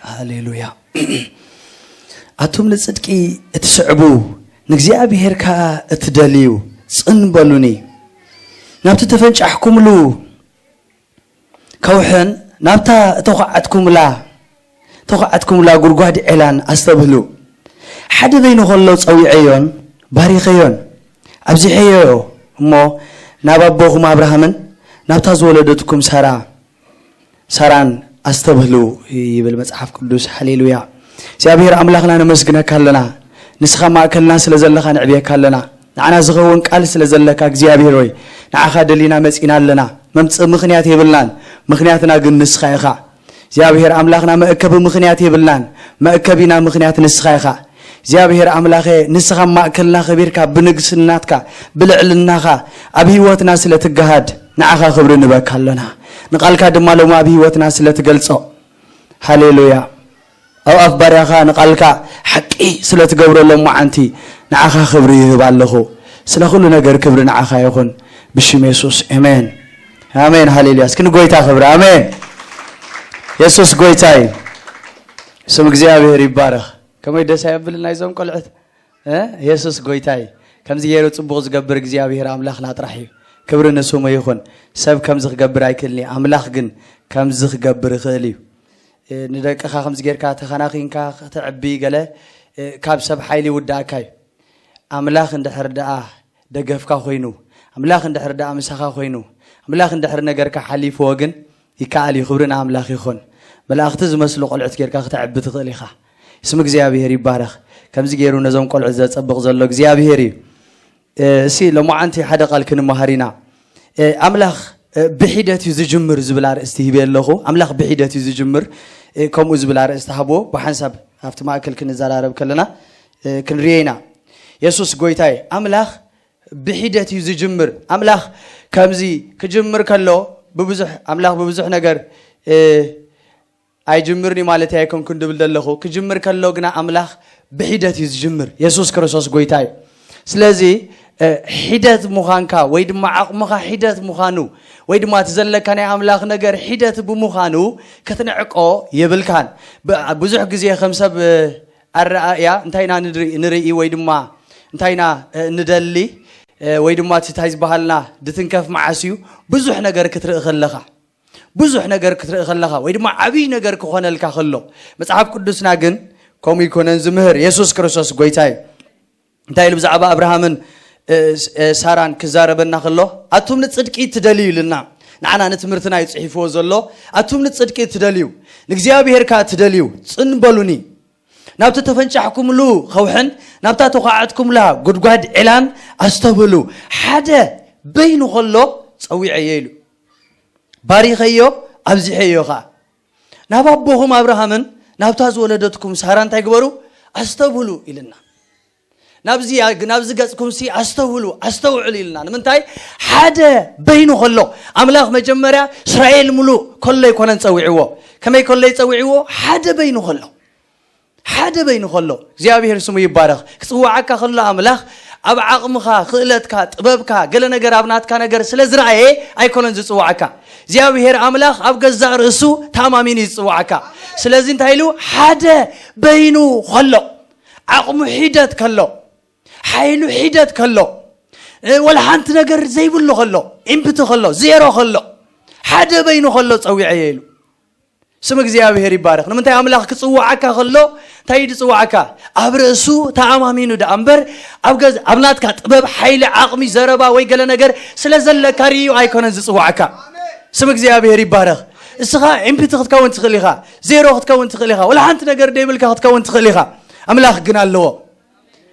ሃሌሉያ። ኣቱም ንጽድቂ እትስዕቡ፣ ንእግዚኣብሔር ከኣ እትደልዩ፣ ጽን በሉኒ። ናብቲ ተፈንጫሕኩምሉ ከውሕን ናብታ እተዃዓትኩምላ፣ እተዃዓትኩምላ ጉድጓድ ዔላን ኣስተብህሉ። ሓደ በይኑ ኸሎ ጸዊዐዮን ባሪኸዮን ኣብዚሐዮ እሞ፣ ናብ ኣቦኹም ኣብርሃምን ናብታ ዝወለደትኩም ሳራ፣ ሳራን ኣስተብህሉ ይብል መጽሓፍ ቅዱስ። ሃሌሉያ። እግዚኣብሔር ኣምላኽና ነመስግነካ ኣለና። ንስኻ ማእከልና ስለ ዘለኻ ንዕብየካ ኣለና። ንዓና ዝኸውን ቃል ስለ ዘለካ እግዚኣብሔር ሆይ፣ ንዓኻ ደሊና መጺና ኣለና። መምጽኢ ምኽንያት የብልናን። ምኽንያትና ግን ንስኻ ኢኻ። እግዚኣብሔር ኣምላኽና መእከቢ ምኽንያት የብልናን። መእከቢና ምኽንያት ንስኻ ኢኻ። እግዚኣብሔር ኣምላኸ፣ ንስኻ ማእከልና ኸቢርካ ብንግስናትካ፣ ብልዕልናኻ ኣብ ህይወትና ስለ ትገሃድ ንዓኻ ክብሪ ንበካ ኣለና። ንቓልካ ድማ ሎሚ ኣብ ህይወትና ስለ ትገልጾ። ሃሌሉያ። ኣብ ኣፍ ባርያኻ ንቓልካ ሓቂ ስለ ትገብሮ ሎማዓንቲ ንዓኻ ክብሪ ይህብ ኣለኹ። ስለ ኩሉ ነገር ክብሪ ንዓኻ ይኹን። ብሽም የሱስ፣ ኣሜን። ኣሜን፣ ሃሌሉያ። እስኪ ንጎይታ ክብሪ፣ ኣሜን። የሱስ ጎይታ እዩ። ስም እግዚኣብሔር ይባረኽ። ከመይ ደስ ኣየብል ናይዞም ቆልዑት? እ? የሱስ ጎይታ እዩ። ከምዚ ገይሩ ጽቡቕ ዝገብር እግዚኣብሔር ኣምላኽና ጥራሕ እዩ። ክብሪ ንስሙ ይኹን። ሰብ ከምዚ ክገብር ኣይክእልን እዩ። ኣምላኽ ግን ከምዚ ክገብር ይኽእል እዩ። እ፣ ንደቅኻ ከምዚ ጌርካ ተኸናኺንካ ከተዕቢ ገለ፣ እ፣ ካብ ሰብ ሓይሊ ይውዳእካ እዩ። ኣምላኽ እንድሕር ደኣ ደገፍካ ኮይኑ፣ ኣምላኽ እንድሕር ደኣ ምሳኻ ኮይኑ፣ ኣምላኽ እንድሕር ነገርካ ሓሊፍዎ ግን ይከኣል እዩ። ክብሪ ንኣምላኽ ይኹን። መላእኽቲ ዝመስሉ ቆልዑት ጌርካ ከተዕቢ ትኽእል ኢኻ። ስም እግዚኣብሔር ይባረኽ። ከምዚ ገይሩ ነዞም ቆልዑት ዘጸብቕ ዘሎ እግዚኣብሔር እዩ። እ፣ እሲ ሎማዓንቲ ሓደ ቃል ክንመሃር ኢና። እ፣ ኣምላኽ፣ እ፣ ብሒደት እዩ ዝጅምር ዝብል ኣርእስቲ ሂበ ኣለኹ። ኣምላኽ ብሒደት እዩ ዝጅምር፣ እ፣ ከምኡ ዝብል ኣርእስቲ ሃብዎ። ብሓንሳብ ኣብቲ ማእከል ክንዘራረብ ከለና፣ እ፣ ክንርዮ ኢና። የሱስ ጎይታ እዩ። ኣምላኽ ብሒደት እዩ ዝጅምር። ኣምላኽ ከምዚ ክጅምር ከሎ ብብዙሕ፣ ኣምላኽ ብብዙሕ ነገር፣ እ፣ ኣይጅምርን እዩ ማለት ኣይኮንኩን ድብል ዘለኹ። ክጅምር ከሎ ግና ኣምላኽ ብሒደት እዩ ዝጅምር። የሱስ ክርስቶስ ጎይታ እዩ። ስለዚ፣ እ፣ ሒደት ምዃንካ ወይ ድማ ዓቕምኻ ሒደት ምዃኑ ወይ ድማ እቲ ዘለካ ናይ ኣምላኽ ነገር ሒደት ብምዃኑ ክትንዕቆ የብልካን። ብ-፣ ብዙሕ ግዜ ከም ሰብ፣ እ፣ ኣረኣእያ እንታይ ኢና ንርኢ፣ ንርኢ ወይ ድማ እንታይ ኢና፣ እ፣ ንደሊ፣ እ፣ ወይ ድማ እቲ እንታይ ዝበሃልና ድትንከፍ መዓስ እዩ ብዙሕ ነገር ክትርኢ ከለኻ፣ ብዙሕ ነገር ክትርኢ ከለኻ ወይ ድማ ዓብይ ነገር ክኾነልካ ከሎ፣ መጽሓፍ ቅዱስና ግን ከምኡ ይኮነን ዝምህር። የሱስ ክርስቶስ ጎይታ እዩ። እንታይ ኢሉ ብዛዕባ ኣብርሃምን፣ እ፣ ስ-፣ እ፣ ሳራን ክዛረበና ከሎ፣ ኣቱም ንጽድቂ ትደልዩ ኢልና፣ ንዓና ንትምህርትና እዩ ጽሒፍዎ ዘሎ። ኣቱም ንጽድቂ ትደልዩ፣ ንእግዚኣብሔር ከኣ ትደልዩ፣ ጽን በሉኒ። ናብቲ ተፈንጫሕኩምሉ ኸውሕን ናብታ ተዃዓትኩምላ ጉድጓድ ዒላን ኣስተብህሉ። ሓደ በይኑ ኸሎ ጸዊዐዮ ኢሉ። ባሪኸዮ፣ ኣብዚሐዮ ኸኣ። ናብ ኣቦኹም ኣብርሃምን ናብታ ዝወለደትኩም ሳራ እንታይ ግበሩ? ኣስተብህሉ ኢልና። ናብዚ፣ ናብዚ ገጽኩምሲ ኣስተውህሉ፣ ኣስተውዕሉ ኢልና። ንምንታይ? ሓደ በይኑ ከሎ። ኣምላኽ መጀመርያ እስራኤል ምሉእ ከሎ ኣይኮነን ጸዊዕዎ። ከመይ ከሎ እዩ ጸዊዕዎ? ሓደ በይኑ ከሎ። ሓደ በይኑ ከሎ። እግዚኣብሔር ስሙ ይባረኽ። ክጽውዓካ ከሎ ኣምላኽ ኣብ ዓቕምኻ፣ ክእለትካ፣ ጥበብካ፣ ገለ ነገር ኣብ ናትካ ነገር ስለ ዝረኣየ ኣይኮነን ዝጽውዓካ። እግዚኣብሔር ኣምላኽ ኣብ ገዛእ ርእሱ ተኣማሚኑ እዩ ዝጽውዓካ። ስለዚ እንታይ ኢሉ? ሓደ በይኑ ከሎ፣ ዓቕሙ ሒደት ከሎ፣ ሓይሉ ሒደት ከሎ፣ እ፣ ወላ ሓንቲ ነገር ዘይብሉ ከሎ፣ ኢምፕቲ ከሎ፣ ዜሮ ከሎ፣ ሓደ በይኑ ከሎ ጸዊዐዮ ኢሉ። ስም እግዚኣብሔር ይባረኽ። ንምንታይ? ኣምላኽ ክጽውዓካ ከሎ እንታይ እዩ ዝጽውዓካ? ኣብ ርእሱ ተኣማሚኑ ደኣ እምበር፣ ኣብ ገዝ-፣ ኣብ ናትካ ጥበብ፣ ሓይሊ፣ ዓቕሚ፣ ዘረባ ወይ ገለ ነገር ስለ ዘለካ ርእዩ ኣይኮነን ዝጽውዓካ። ስም እግዚኣብሔር ይባረኽ። እስኻ ኢምፕቲ ክትከውን ትኽእል ኢኻ፣ ዜሮ ክትከውን ትኽእል ኢኻ፣ ወላ ሓንቲ ነገር ደይብልካ ክትከውን ትኽእል ኢኻ። ኣምላኽ ግን ኣለዎ።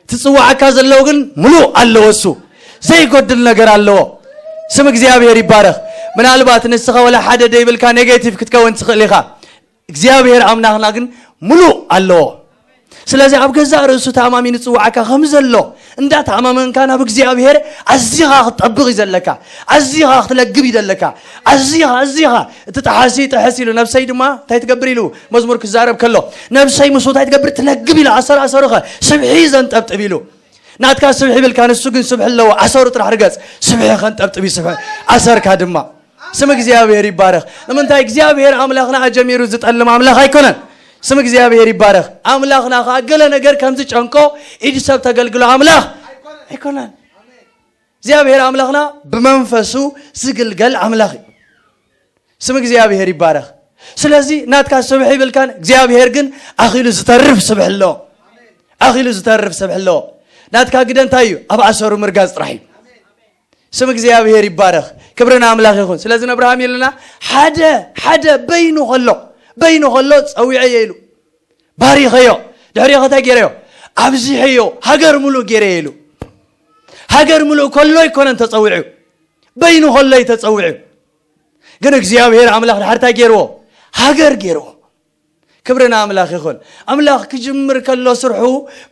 ትጽውዓካ ዘለዉ ግን ምሉእ ኣለዎ። እሱ ዘይጎድል ነገር ኣለዎ። ስም እግዚኣብሔር ይባረኽ። ምናልባት ንስኻ ወላ ሓደ ደይብልካ ኔጌቲቭ ክትከውን ትኽእል ኢኻ። እግዚኣብሔር ኣምላኽና ግን ምሉእ ኣለዎ። ስለዚ ኣብ ገዛእ ርእሱ ተኣማሚኑ ዝጽውዓካ ከም ዘሎ እንዳተኣማመንካ ናብ እግዚኣብሔር ኣዚኻ ክትጠብቕ እዩ ዘለካ። ኣዚኻ ክትለግብ እዩ ዘለካ። ኣዚኻ፣ ኣዚኻ እቲ ጠሓሲ ጥሕስ ኢሉ ነብሰይ ድማ እንታይ ትገብር ኢሉ መዝሙር ክዛረብ ከሎ፣ ነብሰይ ምስኡ እንታይ ትገብር? ትለግብ ኢሉ ኣሰር ኣሰሩኸ ስብሒ ዘንጠብጥብ ኢሉ። ናትካ ስብሒ ይብልካ፣ ንሱ ግን ስብሒ ኣለዎ። ኣሰሩ ጥራሕ ርገጽ፣ ስብሒ ከንጠብጥብ እዩ፣ ስብሒ ኣሰርካ ድማ። ስም እግዚኣብሔር ይባረኽ። ንምንታይ? እግዚኣብሔር ኣምላኽና ኣጀሚሩ ዝጠልም ኣምላኽ ኣይኮነን። ስም እግዚኣብሔር ይባረኽ። ኣምላኽና ኸዓ ገለ ነገር ከም ዝጨንቆ ኢድ ሰብ ተገልግሎ ኣምላኽ ኣይኮነን። እግዚኣብሔር ኣምላኽና ብመንፈሱ ዝግልገል ኣምላኽ እዩ። ስም እግዚኣብሔር ይባረኽ። ስለዚ ናትካ ስብሕ ይብልካን እግዚኣብሔር ግን ኣኺሉ ዝተርፍ ስብሕ ኣለዎ። ኣኺሉ ዝተርፍ ስብሕ ኣለዎ። ናትካ ግደ እንታይ እዩ? ኣብ ኣሰሩ ምርጋጽ ጥራሕ እዩ። ስም እግዚኣብሔር ይባረኽ። ክብሪ ንኣምላኽ ይኹን። ስለዚ ንኣብርሃም ኢልና ሓደ ሓደ በይኑ ከሎ በይኑ ከሎ ጸዊዐዮ ኢሉ ባሪኸዮ። ድሕሪኡ እንታይ ገይረዮ? ኣብዚሐዮ። ሃገር ሙሉእ ገይረዮ ኢሉ። ሃገር ሙሉእ ከሎ ኣይኮነን ተጸዊዑ፣ በይኑ ከሎ እዩ ተጸዊዑ። ግን እግዚኣብሔር ኣምላኽ ድሓር እንታይ ገይርዎ? ሃገር ገይርዎ። ክብሪ ንኣምላኽ ይኹን። ኣምላኽ ክጅምር ከሎ ስርሑ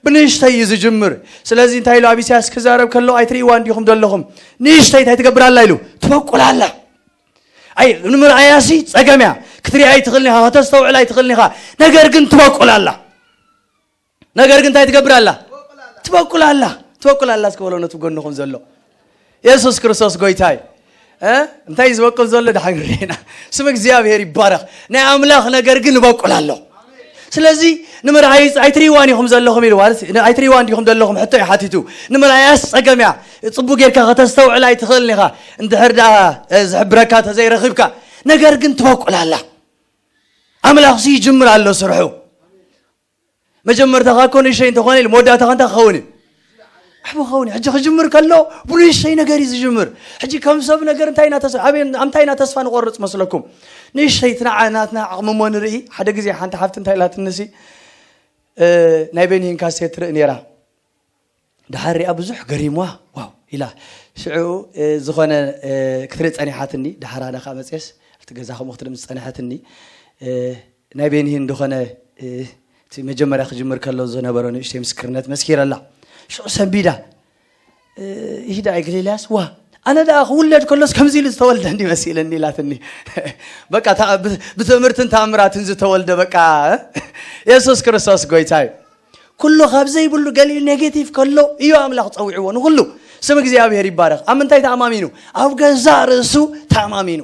ብንእሽተይ እዩ ዝጅምር። ስለዚ እንታይ ኢሉ ኣብ ኢሳያስ ክዛረብ ከሎ ኣይትርእይዋ እንዲኹም ዘለኹም ንእሽተይ እንታይ ትገብር ኣላ ኢሉ ትበቁል ኣላ። ኣይ ንምርኣያሲ ጸገም እያ። ክትሪኣ ኣይትኽእልን ኢኻ፣ ከተስተውዕል ኣይትኽእልን ኢኻ። ነገር ግን ትበቁል ኣላ። ነገር ግን እንታይ ትገብር ኣላ? ትበቁል ኣላ። ትበቁል ኣላ እስከ በሎ ነቲ ጎንኹም ዘሎ። የሱስ ክርስቶስ ጎይታ እዩ። እ? እንታይ እዩ ዝበቁል ዘሎ? ደሓን ርኢና። ስም እግዚኣብሔር ይባረኽ። ናይ ኣምላኽ ነገር ግን ይበቁል ኣሎ። ስለዚ ንምርኣይ ኣይትርእይዋን ኢኹም ዘለኹም ኢሉ ማለት ኣይትርእይዋን ዲኹም ዘለኹም ሕቶ እዩ ሓቲቱ። ንምርኣያስ ጸገም እያ። ጽቡቅ ጌርካ ከተስተውዕል ኣይትኽእልን ኢኻ። እንድሕር ደኣ እ፣ ዝሕብረካ ተዘይረኺብካ ነገር ግን ትበቁል ኣላ። ኣምላኽ ሲ ይጅምር ኣሎ ስርሑ። መጀመርታኻ እኮ ንእሽተይ እንተኾነ ኢሉ መወዳእታኻ እንታይ ክኸውን እዩ? ዓቢ ክኸውን እዩ። ሕጂ ክጅምር ከሎ ብንእሽተይ ነገር እዩ ዝጅምር። ሕጂ ከም ሰብ ነገር እንታይ ኢና ተስ-፣ ኣበይ-፣ ኣብ እንታይ ኢና ተስፋ ንቆርጽ መስለኩም? ንእሽተይ እቲ ንዓ-፣ ናትና ዓቕሚ እሞ ንርኢ። ሓደ ግዜ ሓንቲ ሓፍቲ እንታይ ኢላትንሲ፣ እ፣ ናይ ቤኒሂን ካሴት ትርኢ ነይራ። ድሓር ሪኣ ብዙሕ ገሪምዋ፣ ዋው ኢላ። ሽዑ፣ እ፣ ዝኾነ፣ እ፣ ክትርኢ ጸኒሓትኒ፣ ድሓር ኣነ ከኣ መጽየስ፣ ኣብቲ ገዛ ከምኡ ክትርኢ ምስ ጸንሐትኒ፣ እ፣ ናይ ቤኒሂን ዝኾነ፣ እ፣ እቲ መጀመርያ ክጅምር ከሎ ዝነበረ ንእሽተይ ምስክርነት መስኪረላ። ሽዑ ሰንቢዳ፣ እ፣ ይሂዳ ኣይግል ኤልያስ፣ ዋ፣ ኣነ ደኣ ክውለድ ከሎስ ከምዚ ኢሉ ዝተወልደ እንዲ መሲለኒ ኢላትኒ። በቃ፣ ታ-፣ ብ-፣ ብትእምርትን ተኣምራትን ዝተወልደ፣ በቃ፣ እ? የሱስ ክርስቶስ ጎይታ እዩ። ኩሉ ካብ ዘይብሉ ገሊኡ ኔጌቲቭ ከሎ እዩ ኣምላኽ ጸዊዕዎ። ንኹሉ ስም እግዚኣብሔር ይባረኽ። ኣብ ምንታይ ተኣማሚኑ? ኣብ ገዛእ ርእሱ ተኣማሚኑ።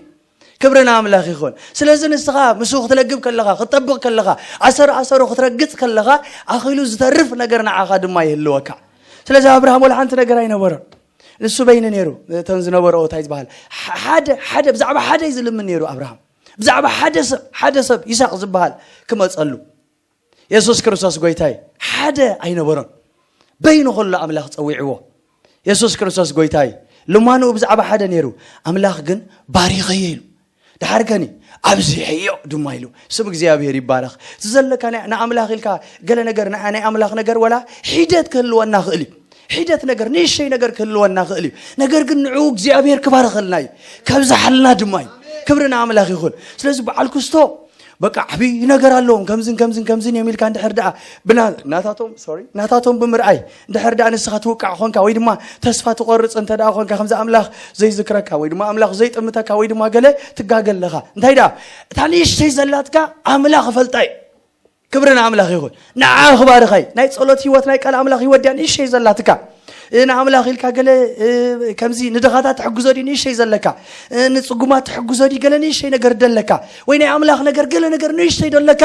ክብሪ ንኣምላኽ ይኹን። ስለዚ ንስኻ ምስኡ ክትለግብ ከለኻ፣ ክትጠብቕ ከለኻ፣ ኣሰር ኣሰሩ ክትረግጽ ከለኻ፣ ኣኺሉ ዝተርፍ ነገር ንዓኻ ድማ ይህልወካ። ስለዚ ኣብርሃም ወላ ሓንቲ ነገር ኣይነበሮን። ንሱ በይኑ ነይሩ። እተን ዝነበረኦ እንታይ ዝበሃል? ሓ-፣ ሓደ፣ ሓደ፣ ብዛዕባ ሓደ እዩ ዝልምን ነይሩ ኣብርሃም። ብዛዕባ ሓደ ሰብ፣ ሓደ ሰብ ይስሐቅ ዝበሃል ክመጸሉ። የሱስ ክርስቶስ ጎይታይ ሓደ ኣይነበሮን። በይኑ ከሎ ኣምላኽ ጸዊዕዎ። የሱስ ክርስቶስ ጎይታይ ልማንኡ ብዛዕባ ሓደ ነይሩ። ኣምላኽ ግን ባሪኸዮ ኢሉ። ድሓር ከኒ ኣብዚሐዮ ድማ ኢሉ። ስም እግዚኣብሔር ይባረኽ። እቲ ዘለካ ናይ፣ ንኣምላኽ ኢልካ ገለ ነገር፣ ንዓ-፣ ናይ ኣምላኽ ነገር ወላ ሒደት ክህልወና ክእል እዩ። ሒደት ነገር፣ ንእሽተይ ነገር ክህልወና ክእል እዩ። ነገር ግን ንዕኡ እግዚኣብሔር ክባርኸልና እዩ። ከብዝሓልና ድማ እዩ። ክብሪ ንኣምላኽ ይኹን። ስለዚ በዓል ክስቶ በቃ ዓብዪ ነገር ኣለዎም፣ ከምዝን ከምዝን ከምዝን እዮም ኢልካ እንድሕር ደኣ ብና-፣ ናታቶም፣ ሶሪ፣ ናታቶም ብምርኣይ እንድሕር ደኣ ንስኻ ትውቃዕ ኾንካ ወይ ድማ ተስፋ ትቆርጽ እንተ ደኣ ኾንካ፣ ከምዚ ኣምላኽ ዘይዝክረካ ወይ ድማ ኣምላኽ ዘይጥምተካ ወይ ድማ ገለ ትጋገ ኣለኻ። እንታይ ደኣ እታ ንእሽተይ ዘላትካ ኣምላኽ እፈልጣ እዩ። ክብሪ ንኣምላኽ ይኹን። ንዓ ክባርኻ እዩ። ናይ ጸሎት ህይወት፣ ናይ ቃል ኣምላኽ ህይወት ድያ ንእሽተይ ዘላትካ? እ፣ ንኣምላኽ ኢልካ ገለ፣ እ፣ ከምዚ ንድኻታት ትሕግዞ ድዩ ንእሽተይ ዘለካ? እ፣ ንጽጉማት ትሕግዞ ድዩ ገለ ንእሽተይ ነገር ደለካ? ወይ ናይ ኣምላኽ ነገር ገለ ነገር ንእሽተይ ደለካ?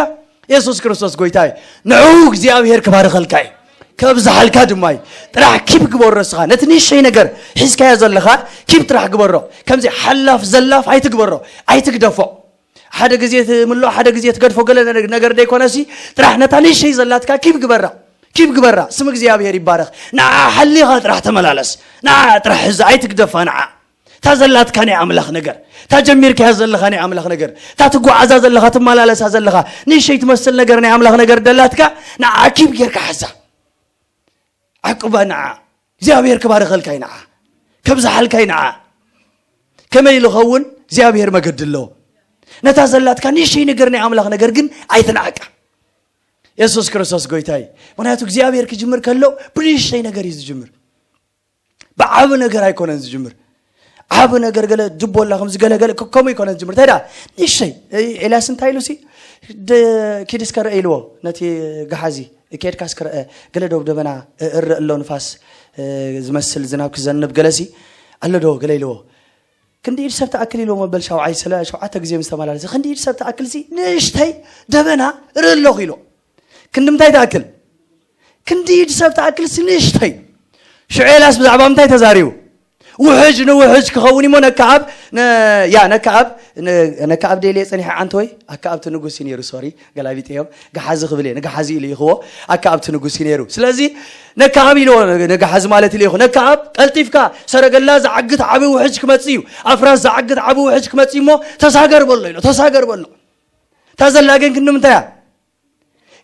የሱስ ክርስቶስ ጎይታ እዩ። ንዕኡ እግዚኣብሔር ክባርኸልካ እዩ። ከብዝሓልካ ድማ እዩ። ጥራሕ ኪፕ ግበሮ እስኻ። ነቲ ንእሽተይ ነገር ሒዝካዮ ዘለኻ ኪፕ ጥራሕ ግበሮ። ከምዚ ሓላፍ ዘላፍ ኣይትግበሮ። ኣይትግደፎ። ሓደ ግዜ ትምልኦ፣ ሓደ ግዜ ትገድፎ ገለ ነገር ደይኮነሲ፣ ጥራሕ ነታ ንእሽተይ ዘላትካ ኪብ ግበራ፣ ኪብ ግበራ። ስም እግዚኣብሔር ይባረኽ። ንዓ ሓሊኻ ጥራሕ ተመላለስ። ንዓ ጥራሕ ሕዚ ኣይትግደፋ። ንዓ እታ ዘላትካ ናይ ኣምላኽ ነገር፣ እታ ጀሚርካያ ዘለኻ ናይ ኣምላኽ ነገር፣ እታ ትጓዓዛ ዘለኻ፣ ትመላለሳ ዘለኻ ንእሽተይ ትመስል ነገር ናይ ኣምላኽ ነገር ደላትካ፣ ንዓ ኪብ ጌርካ ሓዛ። ዓቅባ ንዓ። እግዚኣብሔር ክባርኸልካ እዩ ንዓ። ከብዝሓልካ እዩ ንዓ። ከመይ ኢሉ ኸውን እግዚኣብሔር መገዲ ኣለዎ። ነታ ዘላትካ ንእሽተይ ነገር ናይ ኣምላኽ ነገር ግን ኣይትንዓቃ። የሱስ ክርስቶስ ጎይታ እዩ። ምኽንያቱ እግዚኣብሔር ክጅምር ከሎ ብንእሽተይ ነገር እዩ ዝጅምር። ብዓቢ ነገር ኣይኮነን ዝጅምር። ዓቢ ነገር ገለ ድቦላ ከምዚ ገለ ገለ ከ-፣ ከምኡ ኣይኮነን ዝጅምር። እንታይ ደኣ ንእሽተይ፣ እ-፣ ኤልያስ እንታይ ኢሉ ሲ ደ-፣ ኪድ እስከ ርአ ኢልዎ ነቲ ገሓዚ። ኬድካ እስከ ርአ፣ ገለ ዶ ደበና እ-፣ እርእ ኣሎ ንፋስ እ፣ ዝመስል ዝናብ ክዘንብ ገለሲ ኣሎ ዶ ገለ ኢልዎ። ክንዲ ኢድ ሰብ ትኣክል ኢልዎ መበል ሻውዓይ ስለ ሸውዓተ ግዜ ምስ ተመላለሰ፣ ክንዲ ኢድ ሰብ ትኣክል ሲ ንእሽተይ ደበና ርኢ ኣለኹ ኢሎ። ክንዲ ምንታይ ትኣክል? ክንዲ ኢድ ሰብ ትኣክል ሲ ንእሽተይ። ሽዑ ኤልያስ ብዛዕባ ምንታይ ተዛሪቡ? ውሕጅ ንውሕጅ ክኸውን እሞ ነካ ኣብ ነ- ያ ነካ ኣብ ነ- ነካ ኣብ ደልየ ጸኒሐ ዓንተ ወይ ኣካ ኣብቲ ንጉስ እዩ ነይሩ። ሶሪ፣ ገላቢጥ እዮም። ገሓዚ ክብል እየ፣ ንገሓዚ ኢሉ ይኽዎ። ኣካ ኣብቲ ንጉስ እዩ ነይሩ። ስለዚ ነካ ኣብ ኢልዎ፣ ንገሓዚ ማለት ኢሉ ይኹ ነካ ኣብ ቀልጢፍካ፣ ሰረገላ ዝዓግት ዓቢ ውሕጅ ክመጽእ እዩ፣ ኣፍራስ ዝዓግት ዓቢ ውሕጅ ክመጽእ እዩ እሞ ተሳገር በሎ ኢሎ። ተሳገር በሎ። እታ ዘላ ግን ክንዲ ምንታይ እያ?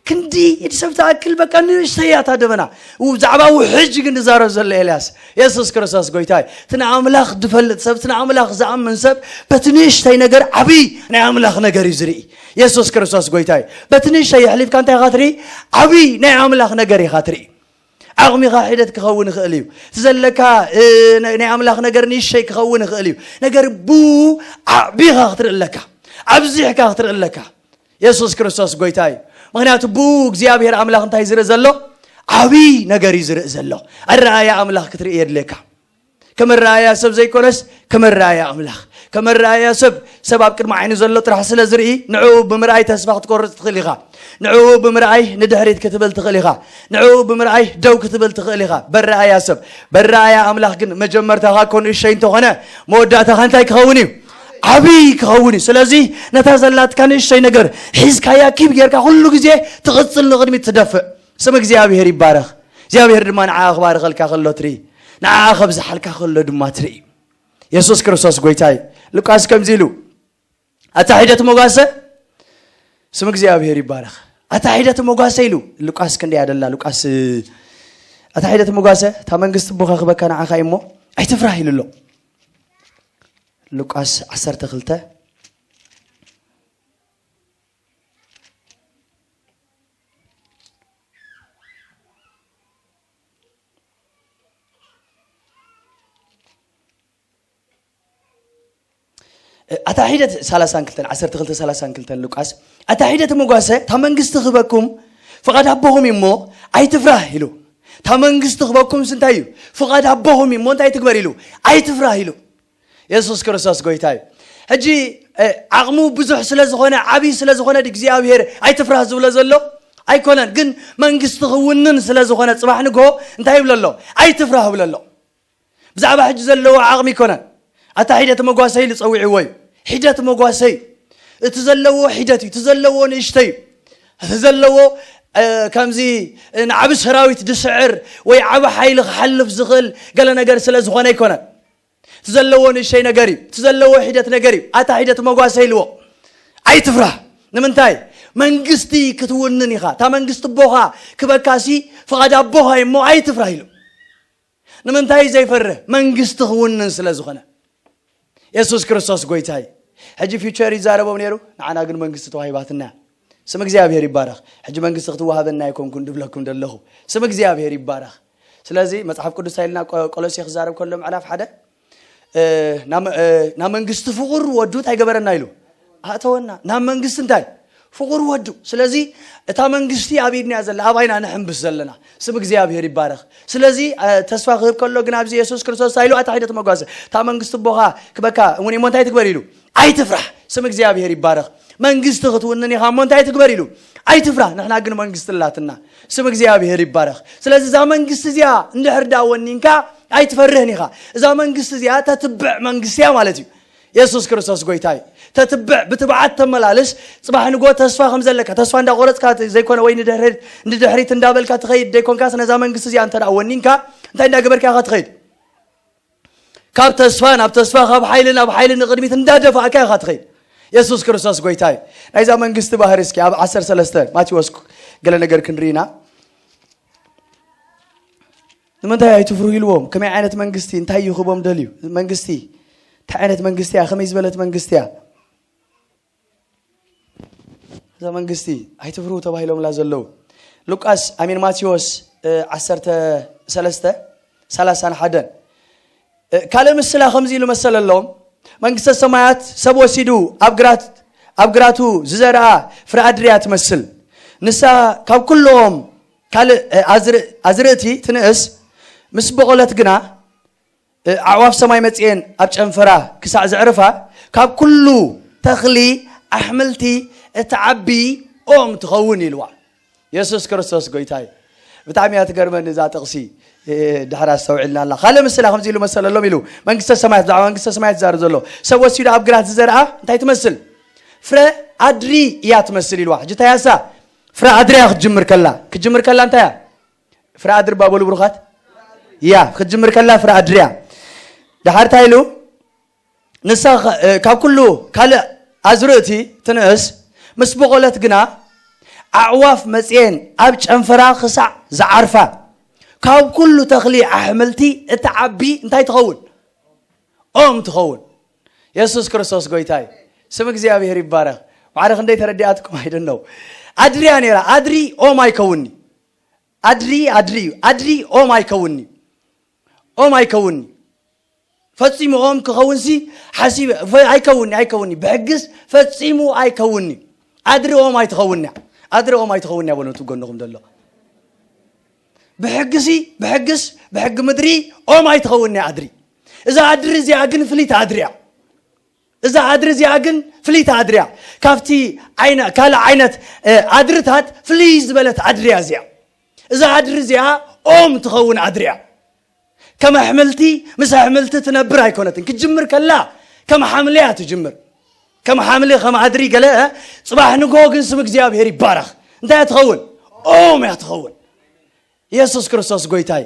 ክንዲ ኢድ ሰብ ትኣክል በቃ ንእሽተይ እያ እታ ደበና። ው- ብዛዕባ ውሕጅ ግን ዝዛረብ ዘሎ ኤልያስ። የሱስ ክርስቶስ ጎይታ እዩ። እቲ ንኣምላኽ ዝፈልጥ ሰብ፣ እቲ ንኣምላኽ ዝኣምን ሰብ በቲ ንእሽተይ ነገር ዓብዪ ናይ ኣምላኽ ነገር እዩ ዝርኢ። የሱስ ክርስቶስ ጎይታ እዩ። በቲ ንእሽተይ የሕሊፍካ እንታይ ኢኻ ትርኢ? ዓብዪ ናይ ኣምላኽ ነገር ኢኻ ትርኢ። ዓቕሚኻ ሒደት ክኸውን ይኽእል እዩ። እቲ ዘለካ እ፣ ናይ ናይ ኣምላኽ ነገር ንእሽተይ ክኸውን ይኽእል እዩ። ነገር ብኡ ዓቢኻ ክትርኢ ኣለካ። ኣብዚሕካ ክትርኢ ኣለካ። የሱስ ክርስቶስ ጎይታ እዩ። ምኽንያቱ ብኡ እግዚኣብሔር ኣምላኽ እንታይ ዝርኢ ዘሎ? ዓብዪ ነገር እዩ ዝርኢ ዘሎ። ኣረኣያ ኣምላኽ ክትርኢ የድልየካ። ከም ኣረኣያ ሰብ ዘይኮነስ ከም ኣረኣያ ኣምላኽ። ከም ኣረኣያ ሰብ፣ ሰብ ኣብ ቅድሚ ዓይኑ ዘሎ ጥራሕ ስለ ዝርኢ ንዕኡ ብምርኣይ ተስፋ ክትቆርጽ ትኽእል ኢኻ። ንዕኡ ብምርኣይ ንድሕሪት ክትብል ትኽእል ኢኻ። ንዕኡ ብምርኣይ ደው ክትብል ትኽእል ኢኻ። በረኣያ ሰብ፣ በረኣያ ኣምላኽ ግን መጀመርታኻ እኮ ንእሸይ እንተኾነ መወዳእታኻ እንታይ ክኸውን እዩ? ዓብዪ ክኸውን እዩ። ስለዚ ነታ ዘላትካ ንእሽተይ ነገር ሒዝካያ ኪብ ጌርካ ኩሉ ግዜ ትቕጽል ንቕድሚት ትደፍእ። ስም እግዚኣብሔር ይባረኽ። እግዚኣብሔር ድማ ንዓኣ ክባርኸልካ ከሎ ትርኢ፣ ንዓኣ ከብዝሓልካ ከሎ ድማ ትርኢ። የሱስ ክርስቶስ ጎይታ እዩ። ሉቃስ ከምዚ ኢሉ ኣታ ሒደት መጓሰ ስም እግዚኣብሔር ይባረኽ። ኣታ ሒደት መጓሰ ኢሉ ሉቃስ ክንደይ ኣደላ ሉቃስ ኣታ ሒደት መጓሰ እታ መንግስቲ ኣቦኻ ክበካ ንዓኻ እዩ እሞ ኣይትፍራህ ኢሉ ኣሎ። ሉቃስ ዓሰርተ ክልተ ኣታ ሒደት ሰላሳን ክልተን ዓሰርተ ክልተ ሰላሳን ክልተን ሉቃስ ኣታ ሒደት መጓሰ እታ መንግስቲ ክበኩም ፍቓድ ኣቦኹም እዩ እሞ ኣይትፍራህ ኢሉ። እታ መንግስቲ ክበኩም እንታይ እዩ? ፍቓድ ኣቦኹም እዩ እሞ እንታይ ትግበር ኢሉ? ኣይትፍራህ ኢሉ። የሱስ ክርስቶስ ጎይታ እዩ። ሕጂ እ፣ ዓቕሙ ብዙሕ ስለ ዝኾነ ዓብዪ ስለ ዝኾነ እግዚኣብሔር ኣይትፍራህ ዝብሎ ዘሎ ኣይኮነን። ግን መንግስቲ ክውንን ስለ ዝኾነ ጽባሕ ንግሆ እንታይ ይብሎ ኣሎ? ኣይትፍራህ ይብሎ ኣሎ። ብዛዕባ ሕጂ ዘለዎ ዓቕሚ ኣይኮነን። ኣታ ሒደት መጓሰይ ኢሉ ጸዊዕዎ እዩ። ሒደት መጓሰይ እቲ ዘለዎ ሒደት እዩ፣ እቲ ዘለዎ ንእሽተይ እዩ። እቲ ዘለዎ እ፣ ከምዚ እ፣ ንዓቢ ሰራዊት ዝስዕር ወይ ዓቢ ሓይሊ ክሓልፍ ዝኽእል ገለ ነገር ስለ ዝኾነ ኣይኮነን። እቲ ዘለዎ ንእሽተይ ነገር እዩ፣ እቲ ዘለዎ ሒደት ነገር እዩ። ኣታ ሒደት መጓሰ ኢልዎ ኣይትፍራህ። ንምንታይ? መንግስቲ ክትውንን ኢኻ። እታ መንግስቲ ኣቦኻ ክበካሲ ፍቓድ ኣቦኻ እዩ እሞ ኣይትፍራህ ኢሉ። ንምንታይ ዘይፈርህ? መንግስቲ ክውንን ስለ ዝኾነ። የሱስ ክርስቶስ ጎይታ እዩ። ሕጂ ፊውቸር ይዛረቦም ነይሩ፣ ንዓና ግን መንግስቲ ተዋሂባትና። ስም እግዚኣብሔር ይባረኽ። ሕጂ መንግስቲ ክትወሃበና ኣይኮንኩን ድብለኩም ዘለኹ። ስም እግዚኣብሔር ይባረኽ። ስለዚ መጽሓፍ ቅዱስ እንታይ ኢልና ቆ- ቆሎሴ ክዛረብ ከሎ ምዕራፍ ሓደ እ፣ ናብ እ፣ ናብ መንግስቲ ፍቑር ወዱ እንታይ ገበረና ኢሉ ኣእተወና። ናብ መንግስቲ እንታይ ፍቑር ወዱ። ስለዚ እታ መንግስቲ ኣብ ኢድና እያ ዘላ፣ ኣብ ዓይና ንሕንብስ ዘለና። ስም እግዚኣብሔር ይባረኽ። ስለዚ እ፣ ተስፋ ክህብ ከሎ ግን ኣብዚ የሱስ ክርስቶስ እንታይ ኢሉ ኣታ ሒደት መጓሰ እታ መንግስቲ ኣቦኻ ክበካ እውን እሞ እንታይ ትግበር ኢሉ ኣይትፍራሕ። ስም እግዚኣብሔር ይባረኽ። መንግስቲ ክትውንን ኢኻ እሞ እንታይ ትግበር ኢሉ ኣይትፍራሕ። ንሕና ግን መንግስቲ ኣላትና። ስም እግዚኣብሔር ይባረኽ። ስለዚ እዛ መንግስቲ እዚኣ እንድሕር ዳ ወኒንካ ኣይትፈርህን ኢኻ። እዛ መንግስቲ እዚኣ ተትብዕ መንግስቲ እያ ማለት እዩ። የሱስ ክርስቶስ ጎይታ እዩ። ተትብዕ ብትብዓት ተመላልስ። ጽባሕ ንጎ ተስፋ ከም ዘለካ ተስፋ እንዳቆረጽካ ዘይኮነ ወይ ንድሕሪት ንድሕሪት እንዳበልካ ትኸይድ ዘይኮንካስ ነዛ መንግስቲ እዚኣ እንተ ደኣ ወኒንካ እንታይ እንዳገበርካ ኢኻ ትኸይድ? ካብ ተስፋ ናብ ተስፋ ካብ ሓይሊ ናብ ሓይሊ ንቕድሚት እንዳደፋእካ ኢኻ ትኸይድ። የሱስ ክርስቶስ ጎይታ እዩ። ናይዛ መንግስቲ ባህሪ እስኪ ኣብ ዓሰርተ ሰለስተ ማቴዎስ ገለ ነገር ክንርኢና። ንምንታይ ኣይትፍርሁ ኢልዎም? ከመይ ዓይነት መንግስቲ እንታይ እዩ ክቦም ደልዩ? መንግስቲ እንታይ ዓይነት መንግስቲ እያ? ከመይ ዝበለት መንግስቲ እያ? እዛ መንግስቲ ኣይትፍርሁ ተባሂሎምላ ዘለዉ ሉቃስ ኣሚን ማቴዎስ እ፣ ዓሰርተ ሰለስተ ሰላሳን ሓደን እ፣ ካልእ ምስላ ከምዚ ኢሉ መሰለሎም። መንግስተ ሰማያት ሰብ ወሲዱ ኣብ ግራት ኣብ ግራቱ ዝዘርኣ ፍረ ኣድርያ ትመስል። ንሳ ካብ ኩሎም ካልእ እ፣ ኣዝር- ኣዝርእቲ ትንእስ፣ ምስ በቖለት ግና ኣዕዋፍ ሰማይ መጽኤን ኣብ ጨንፈራ ክሳዕ ዘዕርፋ፣ ካብ ኩሉ ተኽሊ ኣሕምልቲ እትዓቢ ኦም ትኸውን ኢልዋ። የሱስ ክርስቶስ ጎይታ እዩ። ብጣዕሚ እያ ትገርመኒ እዛ ጥቕሲ። ድሕር ኣስተውዒልና ኣላ። ካልእ ምስላ ከምዚ ኢሉ መሰለሎም ኢሉ መንግስተ ሰማያት፣ ብዛዕባ መንግስተ ሰማያት ይዛረብ ዘሎ። ሰብ ወሲዱ ኣብ ግራት ዝዘርኣ እንታይ ትመስል? ፍረ ኣድሪ እያ ትመስል ኢልዋ። ሕጂ እንታይ እያ እሳ? ፍረ ኣድሪ እያ ክትጅምር ከላ። ክትጅምር ከላ እንታይ እያ? ፍረ ኣድሪ እባ በሉ ብሩኻት። እያ ክትጅምር ከላ ፍረ ኣድሪ እያ። ድሓር እንታይ ኢሉ? ንሳ ካብ ኩሉ ካልእ ኣዝርእቲ ትንእስ፣ ምስ በቖለት ግና ኣዕዋፍ መጽኤን ኣብ ጨንፈራ ክሳዕ ዝዓርፋ፣ ካብ ኩሉ ተኽሊ ኣሕምልቲ እትዓቢ እንታይ ትኸውን? ኦም ትኸውን። የሱስ ክርስቶስ ጎይታ እዩ። ስም እግዚኣብሔር ይባረኽ። ማዕረ ክንደይ ተረዲኣትኩም ኣይደነው። ኣድርያ ነይራ። ኣድሪ ኦም ኣይከውኒ። ኣድሪ ኣድሪ እዩ። ኣድሪ ኦም ኣይከውኒ። ኦም ኣይከውኒ። ፈጺሙ ኦም ክኸውንሲ ሓሲበ ኣይከውኒ ኣይከውኒ። ብሕግስ ፈጺሙ ኣይከውኒ። ኣድሪ ኦም ኣይትኸውንያ። ኣድሪ ኦም ኣይትኸውንያ በሎ ነቲ ጎንኹም ዘሎ። ብሕግሲ ብሕግስ ብሕጊ ምድሪ ኦም ኣይትኸውንያ ኣድሪ። እዛ ኣድሪ እዚኣ ግን ፍልይቲ ኣድሪ እያ። እዛ ኣድሪ እዚኣ ግን ፍልይቲ ኣድሪ እያ። ካብቲ ካልእ ዓይነት ኣድርታት ፍልይ ዝበለት ኣድሪ እያ እዚኣ። እዛ ኣድሪ እዚኣ ኦም ትኸውን ኣድሪ እያ። ከም ኣሕምልቲ ምስ ኣሕምልቲ ትነብር ኣይኮነትን። ክትጅምር ከላ ከም ሓምሊ እያ ትጅምር። ከም ሓምሊ ከም ኣድሪ ገለ ጽባሕ ንጎ ግን ስም እግዚኣብሔር ይባረኽ። እንታይ እያ ትኸውን? ኦም እያ ትኸውን። የሱስ ክርስቶስ ጎይታይ።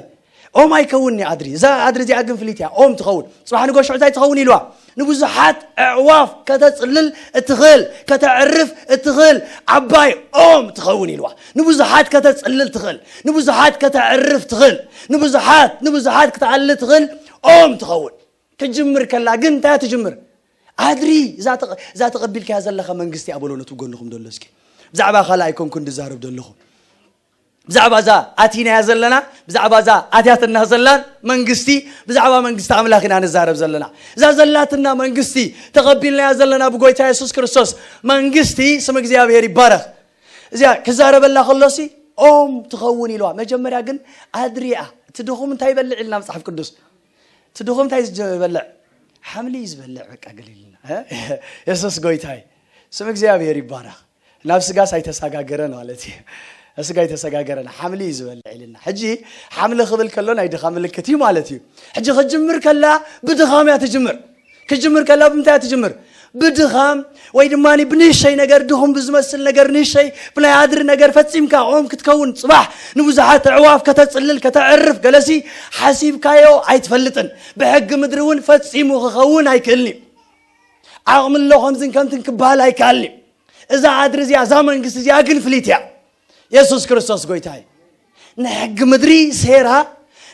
ኦም ኣይከውንኒ ኣድሪ። እዛ ኣድሪ እዚኣ ግን ፍልይቲ እያ። ኦም ትኸውን። ጽባሕ ንጎ ሽዑ እንታይ ትኸውን ኢልዋ? ንብዙሓት ኣዕዋፍ ከተጽልል እትኽእል፣ ከተዕርፍ እትኽእል ዓባይ ኦም ትኸውን ኢልዋ። ንብዙሓት ከተጽልል ትኽእል፣ ንብዙሓት ከተዕርፍ ትኽእል፣ ንብዙሓት ንብዙሓት ክትኣሊ ትኽእል ኦም ትኸውን። ክጅምር ከላ ግን እንታይ ትጅምር? ኣድሪ እዛ ተቐቢልካያ ዘለኻ መንግስቲ እያ በሎ ነቲ ጎንኹም ዘሎ እስኪ። ብዛዕባ ካልእ ኣይኮንኩን ዝዛረብ ዘለኹ። ብዛዕባ እዛ ኣቲናያ ዘለና፣ ብዛዕባ እዛ ኣትያትና ዘላን መንግስቲ፣ ብዛዕባ መንግስቲ ኣምላኽ ኢና ንዛረብ ዘለና። እዛ ዘላትና መንግስቲ ተቐቢልናያ ዘለና ብጎይታ የሱስ ክርስቶስ መንግስቲ፣ ስም እግዚኣብሔር ይባረኽ። እዚኣ ክዛረበላ ከሎሲ ኦም ትኸውን ኢልዋ። መጀመርያ ግን ኣድሪኣ እቲ ድኹም እንታይ ይበልዕ ኢልና መጽሓፍ ቅዱስ? እቲ ድኹም እንታይ ዝበልዕ? ሓምሊ እዩ ዝበልዕ። በቃ ገሊልና የሱስ ጎይታይ። ስም እግዚኣብሔር ይባረኽ። ናብ ስጋስ ኣይተሰጋገረን ማለት እዩ። ስጋ ኣይተሰጋገረን፣ ሓምሊ እዩ ዝበልዕ ኢልና። ሕጂ ሓምሊ ክብል ከሎ ናይ ድኻ ምልክት እዩ ማለት እዩ። ሕጂ ክጅምር ከላ ብድኻም እያ ትጅምር። ክጅምር ከላ ብምንታይ እያ ትጅምር? ብድኻም ወይ ድማ ብንእሸይ ነገር፣ ድኹም ብዝመስል ነገር፣ ንእሸይ ብናይ ኣድሪ ነገር ፈጺምካ ኦም ክትከውን፣ ጽባሕ ንብዙሓት ኣዕዋፍ ከተጽልል ከተዕርፍ ገለሲ ሓሲብካዮ ኣይትፈልጥን። ብሕጊ ምድሪ እውን ፈጺሙ ክኸውን ኣይክእልን እዩ። ዓቕሚ ኣሎ ከምዝን ከምትን ክበሃል ኣይከኣልን እዩ። እዛ ኣድሪ እዚኣ እዛ መንግስቲ እዚኣ ግን ፍልይቲ እያ። የሱስ ክርስቶስ ጎይታ እዩ። ንሕጊ ምድሪ ሴራ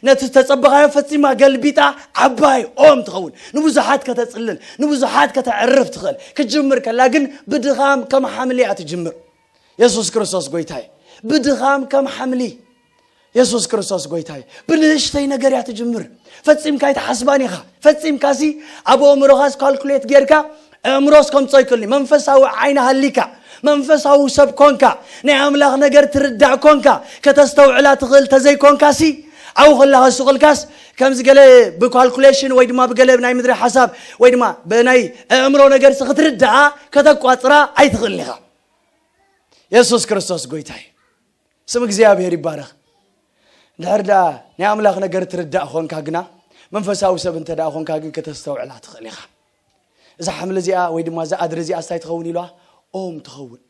ነቲ ዝተጸበኻዮ ፈጺማ ገልቢጣ ዓባይ ኦም ትኸውን፣ ንብዙሓት ከተጽልል፣ ንብዙሓት ከተዕርፍ ትኽእል። ክትጅምር ከላ ግን ብድኻም ከም ሓምሊ እያ ትጅምር። የሱስ ክርስቶስ ጎይታ እዩ። ብድኻም ከም ሓምሊ። የሱስ ክርስቶስ ጎይታ እዩ። ብንእሽተይ ነገር እያ ትጅምር። ፈጺምካ ኣይትሓስባን ኢኻ። ፈጺምካሲ ኣብ ኣእምሮኻስ ካልኩሌት ጌርካ ኣእምሮስ ከምጾ ኣይክእልኒ። መንፈሳዊ ዓይኒ ሃሊካ፣ መንፈሳዊ ሰብ ኮንካ፣ ናይ ኣምላኽ ነገር ትርዳእ ኮንካ፣ ከተስተውዕላ ትኽእል ተዘይኮንካሲ፣ ኣብኡ ከለኻ ሱቕ ኢልካስ ከምዚ ገለ ብካልኩሌሽን ወይ ድማ ብገለ ናይ ምድሪ ሓሳብ ወይ ድማ ብናይ ኣእምሮ ነገርሲ ክትርዳኣ ከተቋጽራ ኣይትኽእልን ኢኻ። የሱስ ክርስቶስ ጎይታ እዩ። ስም እግዚኣብሔር ይባረኽ። እንድሕር ደኣ ናይ ኣምላኽ ነገር ትርዳእ ኾንካ ግና፣ መንፈሳዊ ሰብ እንተ ደኣ ኾንካ ግን ከተስተውዕላ ትኽእል ኢኻ። እዛ ሓምሊ እዚኣ ወይ ድማ እዛ ኣድሪ እዚኣ እንታይ ትኸውን ኢልዋ? ኦም ትኸውን።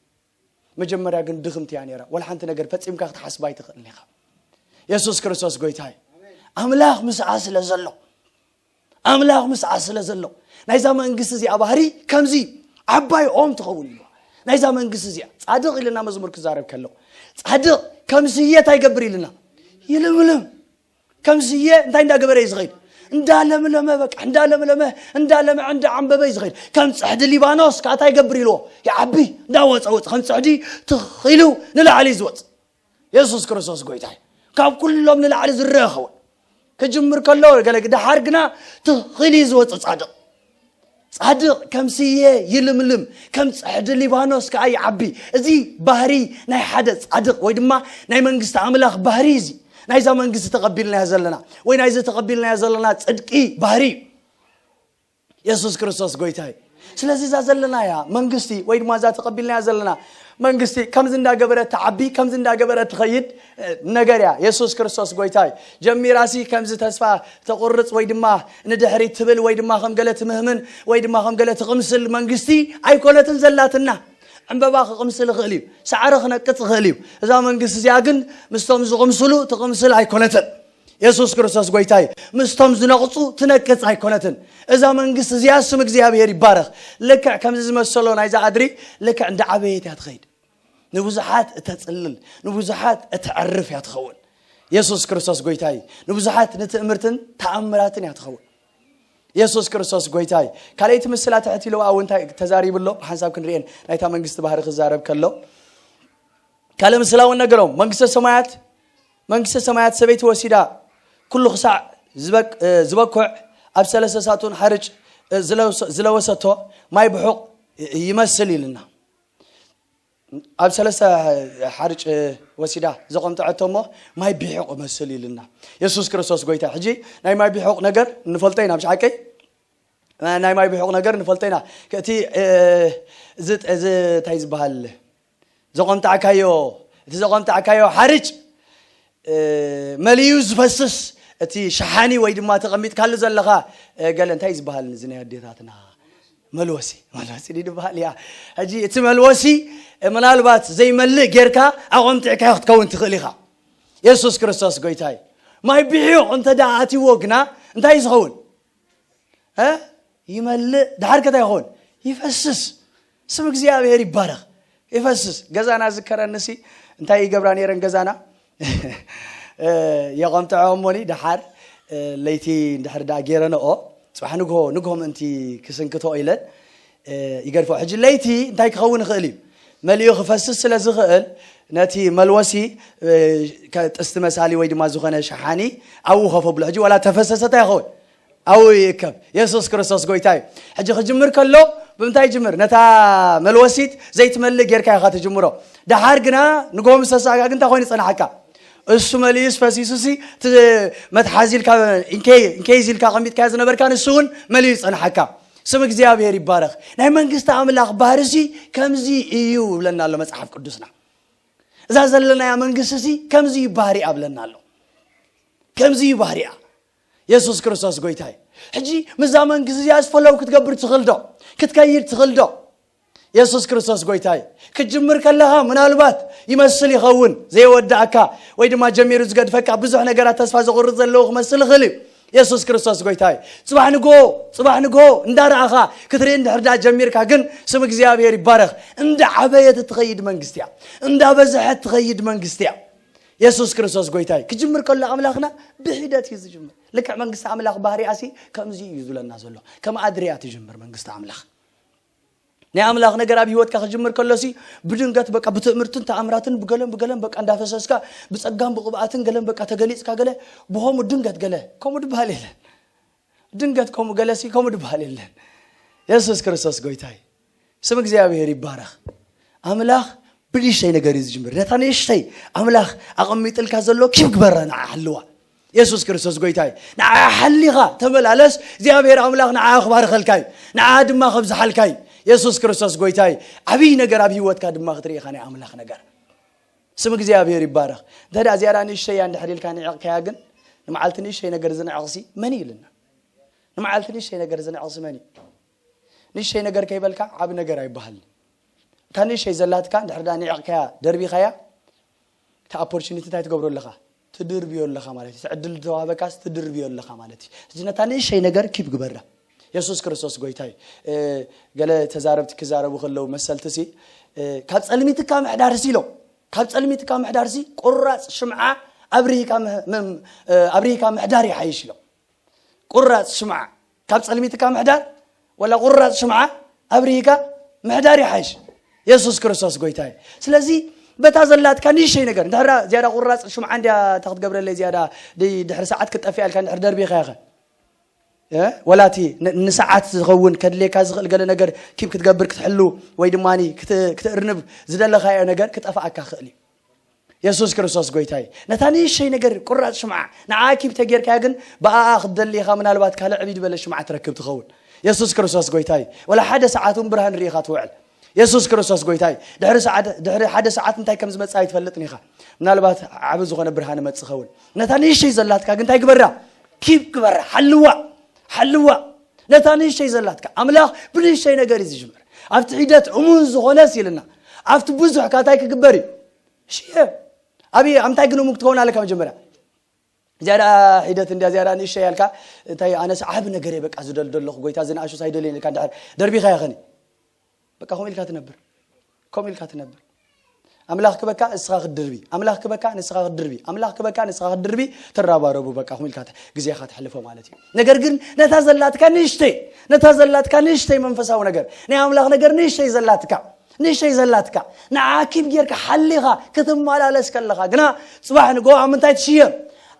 መጀመርያ ግን ድኽምቲ እያ ነይራ። ወላ ሓንቲ ነገር ፈጺምካ ክትሓስባ ኣይትኽእልን ኢኻ። የሱስ ክርስቶስ ጎይታ እዩ። ኣምላኽ ምስኣ ስለ ዘሎ፣ ኣምላኽ ምስኣ ስለ ዘሎ፣ ናይዛ መንግስቲ እዚኣ ባህሪ ከምዚ ዓባይ ኦም ትኸውን ኢልዋ። ናይዛ መንግስቲ እዚኣ ጻድቕ ኢልና መዝሙር ክዛረብ ከሎ፣ ጻድቕ ከም ስየ እንታይ ይገብር ኢልና? ይልምልም። ከም ስየ እንታይ እንዳገበረ እዩ ዝኸይድ? እንዳለምለመ፣ በቃ እንዳለምለመ፣ እንዳለምዐ፣ እንዳዓንበበ እዩ ዝኸይድ። ከም ጽሕዲ ሊባኖስ ከኣ እንታይ ይገብር ኢልዎ? ይዓቢ፣ እንዳወጸ ወጽ፣ ከም ጽሕዲ ትኽ ኢሉ ንላዕሊ እዩ ዝወጽእ። የሱስ ክርስቶስ ጎይታ እዩ። ካብ ኩሎም ንላዕሊ ዝረአ ኸውን። ክጅምር ከሎ ገለ፣ ድሓር ግና ትኽ ኢሉ እዩ ዝወጽእ ጻድቕ። ጻድቕ ከም ስየ ይልምልም፣ ከም ጽሕዲ ሊባኖስ ከኣ ይዓቢ። እዚ ባህሪ ናይ ሓደ ጻድቕ ወይ ድማ ናይ መንግስቲ ኣምላኽ ባህሪ እዚ። ናይዛ መንግስቲ ተቐቢልናያ ዘለና ወይ ናይዚ ተቐቢልናያ ዘለና ጽድቂ ባህሪ እዩ። የሱስ ክርስቶስ ጎይታ እዩ። ስለዚ እዛ ዘለናያ መንግስቲ ወይ ድማ እዛ ተቐቢልናያ ዘለና መንግስቲ ከምዚ እንዳገበረት ትዓቢ፣ ከምዚ እንዳገበረት ትኸይድ ነገር እያ። የሱስ ክርስቶስ ጎይታ እዩ። ጀሚራሲ ከምዚ ተስፋ ተቑርጽ ወይ ድማ ንድሕሪት ትብል ወይ ድማ ከም ገለ ትምህምን ወይ ድማ ከም ገለ ትቕምስል መንግስቲ ኣይኮነትን ዘላትና። ዕምበባ ክቕምስል ይኽእል እዩ፣ ሳዕሪ ክነቅጽ ይኽእል እዩ። እዛ መንግስቲ እዚኣ ግን ምስቶም ዝቕምስሉ ትቕምስል ኣይኮነትን። የሱስ ክርስቶስ ጎይታ እዩ። ምስቶም ዝነቕጹ ትነቅጽ ኣይኮነትን። እዛ መንግስቲ እዚኣ ስም እግዚኣብሔር ይባረኽ። ልክዕ ከምዚ ዝመሰሎ ናይዛ ኣድሪ ልክዕ እንዳዓበየት እያ ትኸይድ። ንብዙሓት እተጽልል፣ ንብዙሓት እተዕርፍ እያ ትኸውን። የሱስ ክርስቶስ ጎይታ እዩ። ንብዙሓት ንትእምርትን ተኣምራትን እያ ትኸውን። የሱስ ክርስቶስ ጎይታ እዩ። ካልኣይቲ ምስላ ትሕት ኢሉ ኣብኡ እንታይ ተዛሪቡ ኣሎ? ብሓንሳብ ክንርእየን ናይታ መንግስቲ ባህሪ ክዛረብ ከሎ ካልእ ምስላ እውን ነገሮም። መንግስተ ሰማያት መንግስተ ሰማያት ሰበይቲ ወሲዳ ኩሉ ክሳዕ ዝበክ- ዝበኩዕ ኣብ ሰለስተ ሳጡን ሓርጭ ዝለወሰ- ዝለወሰቶ ማይ ብሑቕ ይመስል ኢልና። ኣብ ሰለስተ ሓርጭ ወሲዳ ዘቐምጠዐቶ እሞ ማይ ብሑቕ ይመስል ኢልና። የሱስ ክርስቶስ ጎይታ። ሕጂ ናይ ማይ ብሑቕ ነገር ንፈልጦ ኢና፣ ምሽ ሓቀይ? ናይ ማይ ብሑቕ ነገር ንፈልጦ ኢና። እቲ እዚ እዚ እንታይ ዝበሃል ዘቐምጣዕካዮ እቲ ዘቐምጣዕካዮ ሓርጭ መሊዩ ዝፈስስ እቲ ሸሓኒ ወይ ድማ ተቐሚጥካሉ ዘለኻ ገለ እንታይ ዝበሃል እዚ ናይ ኣዴታትና መልወሲ፣ መልወሲ ድዩ ዝበሃል? እያ። ሕጂ እቲ መልወሲ ምናልባት ዘይመልእ ጌርካ ኣቐምጢዕካዮ ክትከውን ትኽእል ኢኻ። የሱስ ክርስቶስ ጎይታ እዩ። ማይ ብሒቕ እንተ ደኣ ኣትይዎ ግና እንታይ እዩ ዝኸውን? እ? ይመልእ። ደሓር ከ እንታይ ይኸውን? ይፈስስ። ስም እግዚኣብሔር ይባረኽ። ይፈስስ። ገዛና ዝከረንሲ እንታይ ይገብራ ነይረን ገዛና? እ፣ የቐምጥዐኦ እሞኒ ደሓር፣ እ፣ ለይቲ እንድሕር ደኣ ገይረንኦ፣ ጽባሕ ንግሆ፣ ንግሆ ምእንቲ ክስንክትኦ ኢለን፣ እ፣ ይገድፍኦ። ሕጂ ለይቲ እንታይ ክኸውን ይኽእል እዩ? መሊኡ ክፈስስ ስለ ዝኽእል፣ ነቲ መልወሲ፣ እ፣ ከ- ጥስቲ መሳሊ ወይ ድማ ዝኾነ ሸሓኒ ኣብኡ ከፈብሎ። ሕጂ ዋላ ተፈሰሰ እንታይ ይኸውን? ኣብኡ ይእከብ። የሱስ ክርስቶስ ጎይታ እዩ። ሕጂ ክጅምር ከሎ ብምንታይ ይጅምር? ነታ መልወሲት ዘይትመልእ ጌርካ ኢኻ ትጅምሮ። ደሓር ግና ንግሆ ምስ ተሳእካ ግን እንታይ ኮይኑ ይጸንሓካ? እሱ መሊኡስ ፈሲሱሲ እቲ መትሓዚ ኢልካ እንከይ እንከይ ኢልካ ቀሚጥካዮ ዝነበርካ ንሱ እውን መሊኡ ይጸንሓካ። ስም እግዚኣብሔር ይባረኽ። ናይ መንግስቲ ኣምላኽ ባህርሲ ከምዚ እዩ ይብለና ኣሎ መጽሓፍ ቅዱስና። እዛ ዘለናያ መንግስቲ ሲ ከምዚ እዩ ባህሪኣ ብለና ኣሎ። ከምዚ እዩ ባህሪኣ። የሱስ ክርስቶስ ጎይታ እዩ። ሕጂ ምዛ መንግስቲ እዚኣ ዝፈለው ክትገብር ትኽእል ዶ? ክትከይድ ትኽእል ዶ? የሱስ ክርስቶስ ጎይታ እዩ። ክትጅምር ከለኻ ምናልባት ይመስል ይኸውን ዘይወዳእካ ወይ ድማ ጀሚሩ ዝገድፈካ ብዙሕ ነገራት ተስፋ ዘቑርጥ ዘለዉ ክመስል ይኽእል እዩ። የሱስ ክርስቶስ ጎይታ እዩ። ጽባሕ ንግሆ ጽባሕ ንግሆ እንዳረኣኻ ክትርኢ እንድሕር ደኣ ጀሚርካ ግን ስም እግዚኣብሔር ይባረኽ። እንዳዓበየት እትኸይድ መንግስቲ እያ። እንዳበዝሐት ትኸይድ መንግስቲ እያ። የሱስ ክርስቶስ ጎይታ እዩ። ክጅምር ከሎ ኣምላኽና ብሒደት እዩ ዝጅምር። ልክዕ መንግስቲ ኣምላኽ ባህሪኣሲ ከምዚ እዩ ዝብለና ዘሎ። ከም ኣድርያ ትጅምር መንግስቲ ኣምላኽ። ናይ ኣምላኽ ነገር ኣብ ህይወትካ ክጅምር ከሎሲ ብድንገት በቃ ብትእምርትን ተኣምራትን ብገለን ብገለን በቃ እንዳፈሰስካ ብጸጋን ብቕብኣትን ገለን በቃ ተገሊጽካ ገለ ብኸምኡ ድንገት ገለ ከምኡ ድበሃል የለን። ድንገት ከምኡ ገለሲ ከምኡ ድበሃል የለን። የሱስ ክርስቶስ ጎይታ እዩ። ስም እግዚኣብሔር ይባረኽ። ኣምላኽ ብንእሽተይ ነገር እዩ ዝጅምር። ነታ ንእሽተይ ኣምላኽ ኣቐሚጥልካ ዘሎ ኪብ ግበራ ንዓ ሓልዋ። የሱስ ክርስቶስ ጎይታ እዩ። ንዓ ሓሊኻ ተመላለስ፣ እግዚኣብሔር ኣምላኽ ንዓ ክባርኸልካ እዩ። ንዓ ድማ ከብዝሓልካ እዩ። የሱስ ክርስቶስ ጎይታ እዩ። ዓብይ ነገር ኣብ ህይወትካ ድማ ክትርኢ ኢኻ ናይ ኣምላኽ ነገር። ስም እግዚኣብሔር ይባረኽ። እንተ ደኣ እዚኣ ደኣ ንእሽተይ እያ እንድሕር ኢልካ ንዒቕካያ ግን ንመዓልቲ ንእሽተይ ነገር ዝንዕቕሲ መን እዩ ኢልና? ንመዓልቲ ንእሽተይ ነገር ዝንዕቕሲ መን እዩ? ንእሽተይ ነገር ከይበልካ ዓቢ ነገር ኣይበሃልን። እታ ንእሽተይ ዘላትካ እንድሕር ደኣ ንዒቕካያ ደርቢኻያ እታ ኦፖርቹኒቲ እንታይ ትገብሮ ኣለኻ? ትድርብዮ ኣለኻ ማለት እዩ። እቲ ዕድል ዝተዋህበካስ ትድርብዮ ኣለኻ ማለት እዩ። ሕጂ ነታ ንእሽተይ ነገር ኪብ ግበራ። የሱስ ክርስቶስ ጎይታ እዩ። እ፣ ገለ ተዛረብቲ ክዛረቡ ከለዉ መሰልቲ ሲ እ፣ ካብ ጸልሚትካ ምሕዳር ሲ ኢሎም ካብ ጸልሚትካ ምሕዳር ሲ ቁራጽ ሽምዓ ኣብሪሂካ ምህ- ምም- እ፣ ኣብሪሂካ ምሕዳር ይሓይሽ ኢሎም። ቁራጽ ሽምዓ ካብ ጸልሚትካ ምሕዳር ወላ ቁራጽ ሽምዓ ኣብሪሂካ ምሕዳር ይሓይሽ። የሱስ ክርስቶስ ጎይታ እዩ። ስለዚ በታ ዘላትካ ንእሽተይ ነገር እንድሕር ዝያዳ ቁራጽ ሽምዓ እንድያ እታ ክትገብረለይ ዝያዳ ድይ ድሕሪ ሰዓት ክትጠፍእ ኢልካ እንድሕር ደርቢኻ ኢኸ እ? ወላ እቲ ን- ንሰዓት ዝኸውን ከድልየካ ዝኽእል ገለ ነገር ኪብ ክትገብር ክትሕሉ ወይ ድማ ክት- ክትእርንብ ዝደለኻዮ ነገር ክጠፍኣካ ክእል እዩ። የሱስ ክርስቶስ ጎይታይ። ነታ ንእሸይ ነገር ቁራጽ ሽምዓ ንዓ ኪብ ተጌርካያ ግን ብኣኣ ክትደሊ ኢኻ። ምናልባት ካልእ ዕብይ ዝበለ ሽምዓ ትረክብ ትኸውን። የሱስ ክርስቶስ ጎይታይ። ወላ ሓደ ሰዓት እውን ብርሃን ርኢኻ ትውዕል። የሱስ ክርስቶስ ጎይታይ። ድሕሪ ሰዓት ድሕሪ ሓደ ሰዓት እንታይ ከም ዝመጽእ ኣይትፈልጥን ኢኻ። ምናልባት ዓቢ ዝኾነ ብርሃን መጽእ ኸውን። ነታ ንእሸይ ዘላትካ ግን እንታይ ግበራ? ኪብ ግበራ፣ ሓልዋ፣ ሓልዋ። ነታ ንእሸይ ዘላትካ ኣምላኽ ብንእሸይ ነገር እዩ ዝጅምር። ኣብቲ ሒደት እሙን ዝኾነ ሲልና ኣብቲ ብዙሕ ካታይ ክግበር እዩ። ሽየ ኣብ ኣምታይ ግን እሙን ክትኸውን ኣለካ መጀመርያ። ዝያዳ ሒደት እንዲያ ዝያዳ ንእሸይ ያልካ እንታይ ኣነስ ዓቢ ነገር እየ በቃ ዝደልዶ ኣለኹ ጎይታ ዝንኣሹ ሳይደልየን ኢልካ እንድሕር ደርቢኻ ያኸኒ በቃ ከምኡ ኢልካ ትነብር። ከምኡ ኢልካ ትነብር። ኣምላኽ ክበካ ንስኻ ክትድርቢ፣ ኣምላኽ ክበካ ንስኻ ክትድርቢ፣ ኣምላኽ ክበካ ንስኻ ክትድርቢ። ትራባረቡ በቃ ከምኡ ኢልካ ተ- ግዜኻ ተሕልፎ ማለት እዩ። ነገር ግን ነታ ዘላትካ ንእሽተይ፣ ነታ ዘላትካ ንእሽተይ መንፈሳዊ ነገር፣ ናይ ኣምላኽ ነገር ንእሽተይ ዘላትካ፣ ንእሽተይ ዘላትካ ንዓ ኪብ ጌርካ ሓሊኻ ክትመላለስ ከለኻ ግና ጽባሕ ንግሆ ኣብ ምንታይ ትሽየም?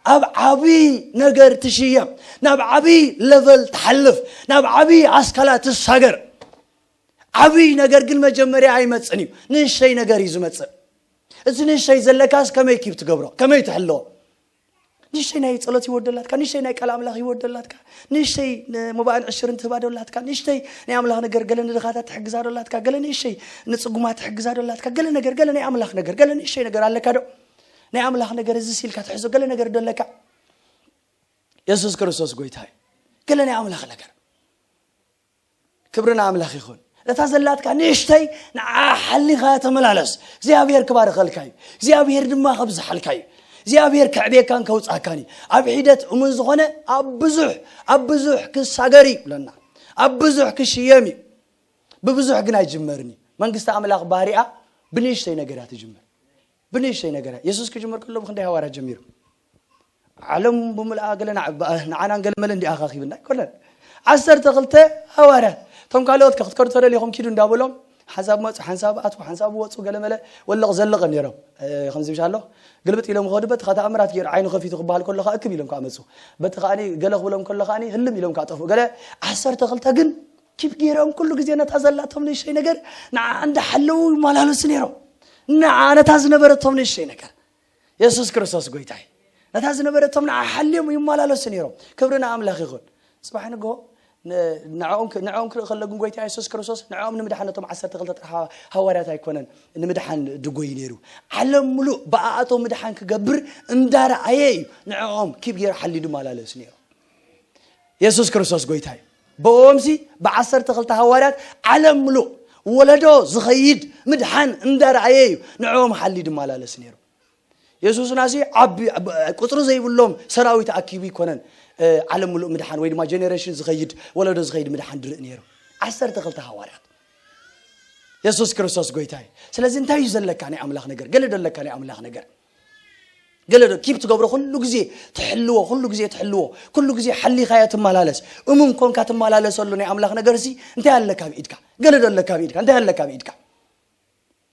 ኣብ ዓብዪ ነገር ትሽየም። ናብ ዓብዪ ለቨል ትሓልፍ፣ ናብ ዓብዪ ኣስካላ ትሳገር። ዓብይ ነገር ግን መጀመርያ ኣይመጽን እዩ። ንእሸይ ነገር እዩ ዝመጽእ። እዚ ንእሸይ ዘለካስ ከመይ ኪብ ትገብሮ? ከመይ ትሕልዎ? ንእሸይ ናይ ጸሎት ህይወት ደላትካ፣ ንእሸይ ናይ ቃል ኣምላኽ ህይወት ደላትካ፣ ንእሸይ ንመባእን ዕሽርን ትህባ ደላትካ፣ ንእሽተይ ናይ ኣምላኽ ነገር ገለ ንድኻታት ትሕግዛ ደላትካ፣ ገለ ንእሸይ ንጽጉማት ትሕግዛ ደላትካ፣ ገለ ነገር፣ ገለ ናይ ኣምላኽ ነገር፣ ገለ ንእሸይ ነገር ኣለካ ዶ? ናይ ኣምላኽ ነገር እዚ ሲልካ ትሕዞ ገለ ነገር ደለካ? የሱስ ክርስቶስ ጎይታ እዩ። ገለ ናይ ኣምላኽ ነገር ክብሪ ንኣምላኽ ይኹን። እታ ዘላትካ ንእሽተይ ንዓ ሓሊኻ ተመላለስ። እግዚኣብሔር ክባርኸልካ እዩ። እግዚኣብሔር ድማ ከብዝሓልካ እዩ። እግዚኣብሔር ከዕቤካን ከውጻካን እዩ። ኣብ ሒደት እሙን ዝኾነ ኣብ ብዙሕ ኣብ ብዙሕ ክሳገር እዩ ብለና። ኣብ ብዙሕ ክሽየም እዩ። ብብዙሕ ግን ኣይጅመርን እዩ። መንግስቲ ኣምላኽ ባህሪኣ ብንእሽተይ ነገር እያ ትጅምር። ብንእሽተይ ነገር እያ። የሱስ ክጅምር ከሎ ብክንደይ ሃዋርያት ጀሚሩ? ዓለም ብምልኣ ገለ ንዓ- ንዓናን ገለ መለ እንዲኣ ኣኻኺብና ኣይኮነን። ዓሰርተ ክልተ ሃዋርያት። እቶም ካልኦት ከ ክትከዱ ተደሊኹም ኪዱ እንዳበሎም ሓንሳብ መፁ ሓንሳብ ኣትዉ ሓንሳብ ወፁ ገለ መለ ወለቕ ዘለቐ ነይሮም። እ፣ ከምዚ ብሻ ኣሎ ግልብጥ ኢሎም ኸዱ በቲ ኸ ተኣምራት ገይሩ ዓይኑ ከፊቱ ክበሃል ከሎ ኸ እክብ ኢሎም ከዓ መፁ። በቲ ከዓኒ ገለ ክብሎም ከሎ ከዓኒ ህልም ኢሎም ከዓ ጠፍኡ። ገለ ዓሰርተ ክልተ ግን ኪብ ገይሮም ኩሉ ግዜ ነታ ዘላቶም ንእሽተይ ነገር ንዓ እንዳሓለዉ ይመላለሱ ነይሮም። ንዓ ነታ ዝነበረቶም ንእሽተይ ነገር የሱስ ክርስቶስ ጎይታ እዩ። ነታ ዝነበረቶም ንዓ ሓልዮም ይመላለሱ ነይሮም። ክብሪ ንኣምላኽ ይኹን። ጽባሕ ንግሆ ን- ንዕኦም ክ- ንዕኦም ክርኢ ከሎ ግን ጎይታ የሱስ ክርስቶስ ንዕኦም ንምድሓን ነቶም ዓሰርተ ክልተ ጥራሕ ሃዋርያት ኣይኮነን ንምድሓን ድጎይ ነይሩ። ዓለም ምሉእ ብኣኣቶም ምድሓን ክገብር እንዳረኣየ እዩ ንዕኦም ኪብ ገይሩ ሓልዩ ድመላለስ ነይሩ። የሱስ ክርስቶስ ጎይታ እዩ። ብኦምሲ ብዓሰርተ ክልተ ሃዋርያት ዓለም ምሉእ ወለዶ ዝኸይድ ምድሓን እንዳረኣየ እዩ ንዕኦም ሓልዩ ድመላለስ ነይሩ። የሱስናሲ ዓቢ ቁፅሪ ዘይብሎም ሰራዊት ኣኪቡ ይኮነን። ዓለም ምሉእ ምድሓን ወይ ድማ ጀኔሬሽን ዝኸይድ ወለዶ ዝኸይድ ምድሓን ድርኢ ነይሩ። ዓሰርተ ክልተ ሃዋርያት የሱስ ክርስቶስ ጎይታ እዩ። ስለዚ እንታይ እዩ ዘለካ ናይ ኣምላኽ ነገር? ገለ ደለካ ናይ ኣምላኽ ነገር? ገለ ዶ ኪብ ትገብሮ ኩሉ ግዜ ትሕልዎ ኩሉ ግዜ ትሕልዎ ኩሉ ግዜ ሓሊኻዮ ትመላለስ እሙን ኮንካ ትመላለሰሉ ናይ ኣምላኽ ነገር ሲ እንታይ ኣለካ ኣብ ኢድካ? ገለ ዶ ኣለካ ኣብ ኢድካ? እንታይ ኣለካ ኣብ ኢድካ?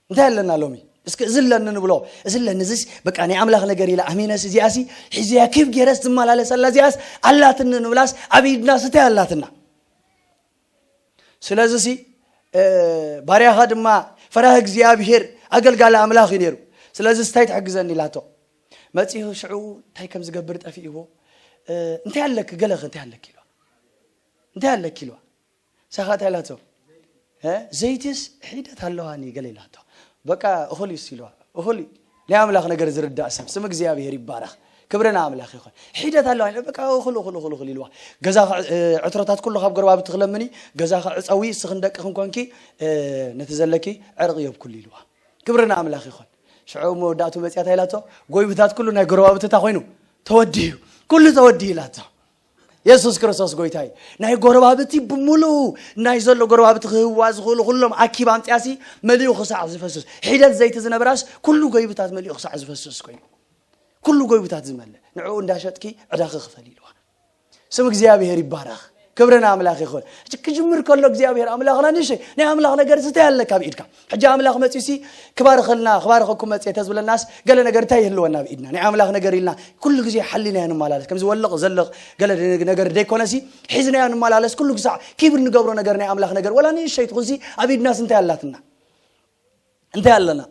እንታይ ኣለና ሎሚ? እስኪ እዚ ኣለኒ ንብሎ። እዚ ኣለኒ እዚስ በቃ ናይ ኣምላኽ ነገር ኢላ ኣሚነስ እዚኣሲ ሒዝያ ኪብ ገይረስ ዝመላለሰላ እዚኣስ ኣላትኒ ንብላስ ኣብ ኢድናስ እንታይ ኣላትና? ስለዚ ሲ ባርያኻ ድማ ፈራህ እግዚኣብሄር ኣገልጋሊ ኣምላኽ እዩ ነይሩ። ስለዚ እንታይ ትሕግዘኒ ኢላቶ። መፂኡ ሽዑ እንታይ ከም ዝገብር ጠፊእዎ። እንታይ ኣለኪ ገለኸ እንታይ ኣለኪ ኢልዋ። እንታይ ኣለኪ ኢልዋ። ሳኻ እንታይ ኢላቶ። ዘይትስ ሒደት ኣለዋኒ ገለ ኢላቶ። በቃ እኹል እዩ ኢልዋ። እኹል እዩ። ናይ ኣምላኽ ነገር ዝርዳእ ሰብ ስም እግዚኣብሄር ይባረኽ። ክብሪ ንኣምላኽ ይኹን። ሒደት ኣለዋ በቃ እኹል እኹል እኹል እኹል ኢልዋ። ገዛ ዕትሮታት ኩሉ ካብ ጎረባብቲ ክለምኒ ገዛ ዕፀዊ እስኽን ደቂ ክንኮንኪ ነቲ ዘለኪ ዕርቕ የብኩሉ ኢልዋ። ክብሪ ንኣምላኽ ይኹን። ሽዑ መወዳእቱ መፅያ እንታይ ኢላቶ። ጎይብታት ኩሉ ናይ ጎረባብትታ ኮይኑ ተወዲዩ ኩሉ ተወዲዩ ኢላቶ። የሱስ ክርስቶስ ጎይታ እዩ። ናይ ጎረባብቲ ብምሉኡ ናይ ዘሎ ጎረባብቲ ክህዋ ዝኽእሉ ኩሎም ኣኪብ ኣምፅያሲ መሊኡ ክሳዕ ዝፈስስ ሒደት ዘይቲ ዝነበራስ ኩሉ ጎይብታት መሊኡ ክሳዕ ዝፈስስ ኮይኑ ኩሉ ጎይብታት ዝመልእ ንዕኡ እንዳሸጥኪ ዕዳኺ ክፈል ኢልዋ። ስም እግዚኣብሔር ይባረኽ። ክብሪ ንኣምላኽ ይኹን። ክጅምር ከሎ እግዚኣብሔር ኣምላኽና ንእሽተይ ናይ ኣምላኽ ነገር እንታይ ኣለካ ኣብ ኢድካ? ሕጂ ኣምላኽ መፂኡሲ ክባርኸልና ክባርኸኩም መፅየ ተዝብለናስ ገለ ነገር እንታይ ይህልወና ኣብ ኢድና? ናይ ኣምላኽ ነገር ኢልና ኩሉ ግዜ ሓሊናዮ ንመላለስ። ከምዚ ወልቕ ዘልቕ ገለ ነገር ደይኮነሲ ሒዝናዮ ንመላለስ። ኩሉ ግሳዕ ኪብ እንገብሮ ነገር ናይ ኣምላኽ ነገር ወላ ንእሽተይ ትኹንሲ ኣብ ኢድናስ እንታይ ኣላትና? እንታይ ኣለና?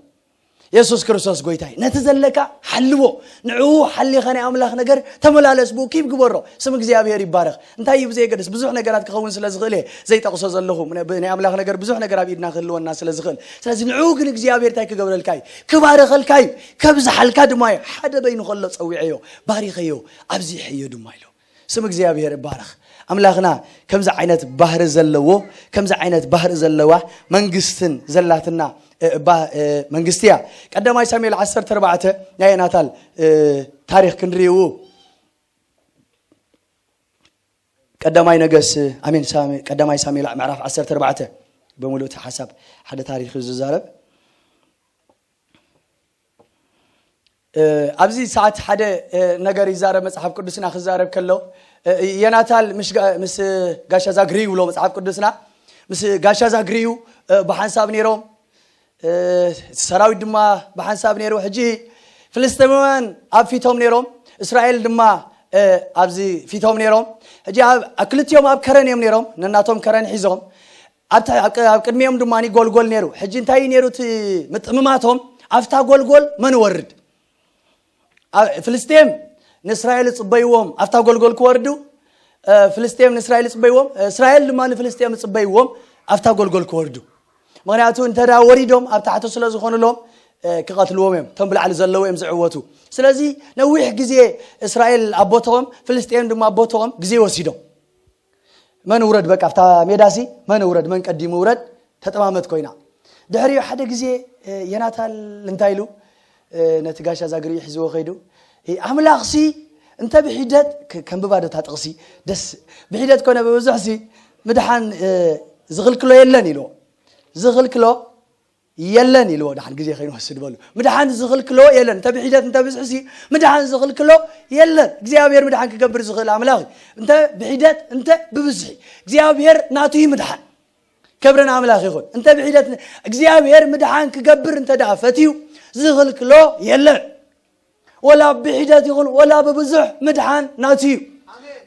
የሱስ ክርስቶስ ጎይታይ፣ ነቲ ዘለካ ሓልዎ። ንዕኡ ሓሊኻ ናይ ኣምላኽ ነገር ተመላለስ፣ ብኡ ኪብ ግበሮ። ስም እግዚኣብሔር ይባረኽ። እንታይ እዩ ብዘየገድስ፣ ብዙሕ ነገራት ክኸውን ስለ ዝኽእል እየ ዘይጠቕሶ ዘለኹ። ብ-፣ ናይ ኣምላኽ ነገር ብዙሕ ነገር ኣብ ኢድና ክህልወና ስለ ዝኽእል። ስለዚ ንዕኡ ግን እግዚኣብሔር እንታይ ክገብረልካ እዩ? ክባርኸልካ እዩ። ከብዝሓልካ ድማ እዩ። ሓደ በይኑ ከሎ ጸዊዐዮ፣ ባሪኸዮ፣ ኣብዚሐዮ ድማ ኢሉ። ስም እግዚኣብሔር ይባረኽ። ኣምላኽና ከምዚ ዓይነት ባህሪ ዘለዎ፣ ከምዚ ዓይነት ባህሪ ዘለዋ መንግስትን ዘላትና፣ እ፣ ባ-፣ እ፣ መንግስቲ እያ። ቀዳማይ ሳሙኤል ዓሰርተ ኣርባዕተ ናይ ናታል፣ እ፣ ታሪኽ ክንሪኡ። ቀዳማይ ነገስ፣ ኣሜን፣ ሳሚ-፣ ቀዳማይ ሳሙኤል ምዕራፍ ዓሰርተ ኣርባዕተ ብምሉእ እቲ ሓሳብ ሓደ ታሪኽ እዩ ዝዛረብ። እ፣ ኣብዚ ሰዓት ሓደ፣ እ፣ ነገር ይዛረብ መጽሓፍ ቅዱስና ክዛረብ ከሎ፣ እ፣ የናታል ምስ ጋ-፣ ምስ ጋሻ ዛግሪ ይብሎ መጽሓፍ ቅዱስና። ምስ ጋሻ ዛግሪዩ፣ እ፣ ብሓንሳብ ነይሮም። እ፣ ሰራዊት ድማ ብሓንሳብ ነይሩ። ሕጂ ፍልስጤማውያን ኣብ ፊቶም ነይሮም፣ እስራኤል ድማ፣ እ፣ ኣብዚ ፊቶም ነይሮም። ሕጂ ኣብ፣ ኣብ ክልቲኦም ኣብ ከረን እዮም ነይሮም፣ ነናቶም ከረን ሒዞም። ኣብታ፣ ኣብ ቅ-፣ ኣብ ቅድሚኦም ድማ ጎልጎል ነይሩ። ሕጂ እንታይ እዩ ነይሩ እቲ ምጥምማቶም? ኣብታ ጎልጎል መን ወርድ? ኣብ ፍልስጤም ንእስራኤል ይጽበይዎም ኣብታ ጎልጎል ክወርዱ፣ እ፣ ፍልስጤም ንእስራኤል ይጽበይዎም፣ እስራኤል ድማ ንፍልስጤም ይጽበይዎም ኣብታ ጎልጎል ክወርዱ። ምኽንያቱ እንተ ደኣ ወሪዶም ኣብ ታሕቲ ስለ ዝኾኑሎም፣ እ፣ ክቐትልዎም እዮም። እቶም ብላዕሊ ዘለዉ እዮም ዝዕወቱ። ስለዚ ነዊሕ ግዜ እስራኤል ኣብ ቦታኦም፣ ፍልስጤም ድማ ኣብ ቦታኦም ግዜ ወሲዶም። መን ውረድ በቃ ኣብታ ሜዳሲ መን ውረድ፣ መን ቀዲሙ ውረድ ተጠማመት ኮይና። ድሕሪኡ ሓደ ግዜ፣ እ፣ የናታል እንታይ ኢሉ፣ እ፣ ነቲ ጋሻ ዛግሪ ሒዝዎ ከይዱ፣ እ፣ ኣምላኽሲ እንተ ብሒደት፣ ክ-፣ ከንብባ ዶ እታ ጥቕሲ? ደስ፣ ብሒደት ኮነ ብብዙሕሲ ምድሓን፣ እ፣ ዝኽልክሎ የለን ኢልዎ። ዝኽልክሎ የለን ኢልዎ። ደሓን ግዜ ከይንወስድ በሉ። ምድሓን ዝኽልክሎ የለን። እንተ ብሒደት እንተ ብዝሕሲ ምድሓን ዝኽልክሎ የለን። እግዚኣብሔር ምድሓን ክገብር ዝኽእል ኣምላኽ እዩ። እንተ ብሒደት እንተ ብብዝሒ እግዚኣብሔር ናቱ እዩ ምድሓን። ክብሪ ንኣምላኽ ይኹን። እንተ ብሒደት እግዚኣብሔር ምድሓን ክገብር እንተ ደኣ ፈትዩ ዝኽልክሎ የለን። ወላ ብሒደት ይኹን ወላ ብብዙሕ ምድሓን ናቱ እዩ።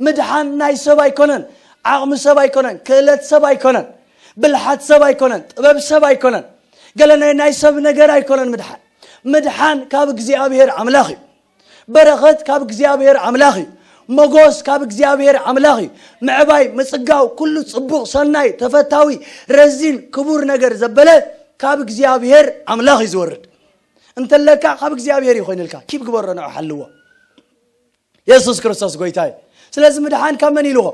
ምድሓን ናይ ሰብ ኣይኮነን፣ ዓቕሚ ሰብ ኣይኮነን፣ ክእለት ሰብ ኣይኮነን፣ ብልሓት ሰብ ኣይኮነን፣ ጥበብ ሰብ ኣይኮነን፣ ገለ ናይ፣ ናይ ሰብ ነገር ኣይኮነን ምድሓን። ምድሓን ካብ እግዚኣብሔር ኣምላኽ እዩ። በረኸት ካብ እግዚኣብሔር ኣምላኽ እዩ። መጎስ ካብ እግዚኣብሔር ኣምላኽ እዩ። ምዕባይ፣ ምጽጋው፣ ኩሉ ጽቡቕ፣ ሰናይ፣ ተፈታዊ፣ ረዚን፣ ክቡር ነገር ዘበለ ካብ እግዚኣብሔር ኣምላኽ እዩ ዝወርድ። እንተለካ ካብ እግዚኣብሔር እዩ ኮይንልካ። ኪብ ግበሮ፣ ንዑ ሓልዎ። የሱስ ክርስቶስ ጎይታ እዩ። ስለዚ ምድሓን ካብ መን ኢልዎ?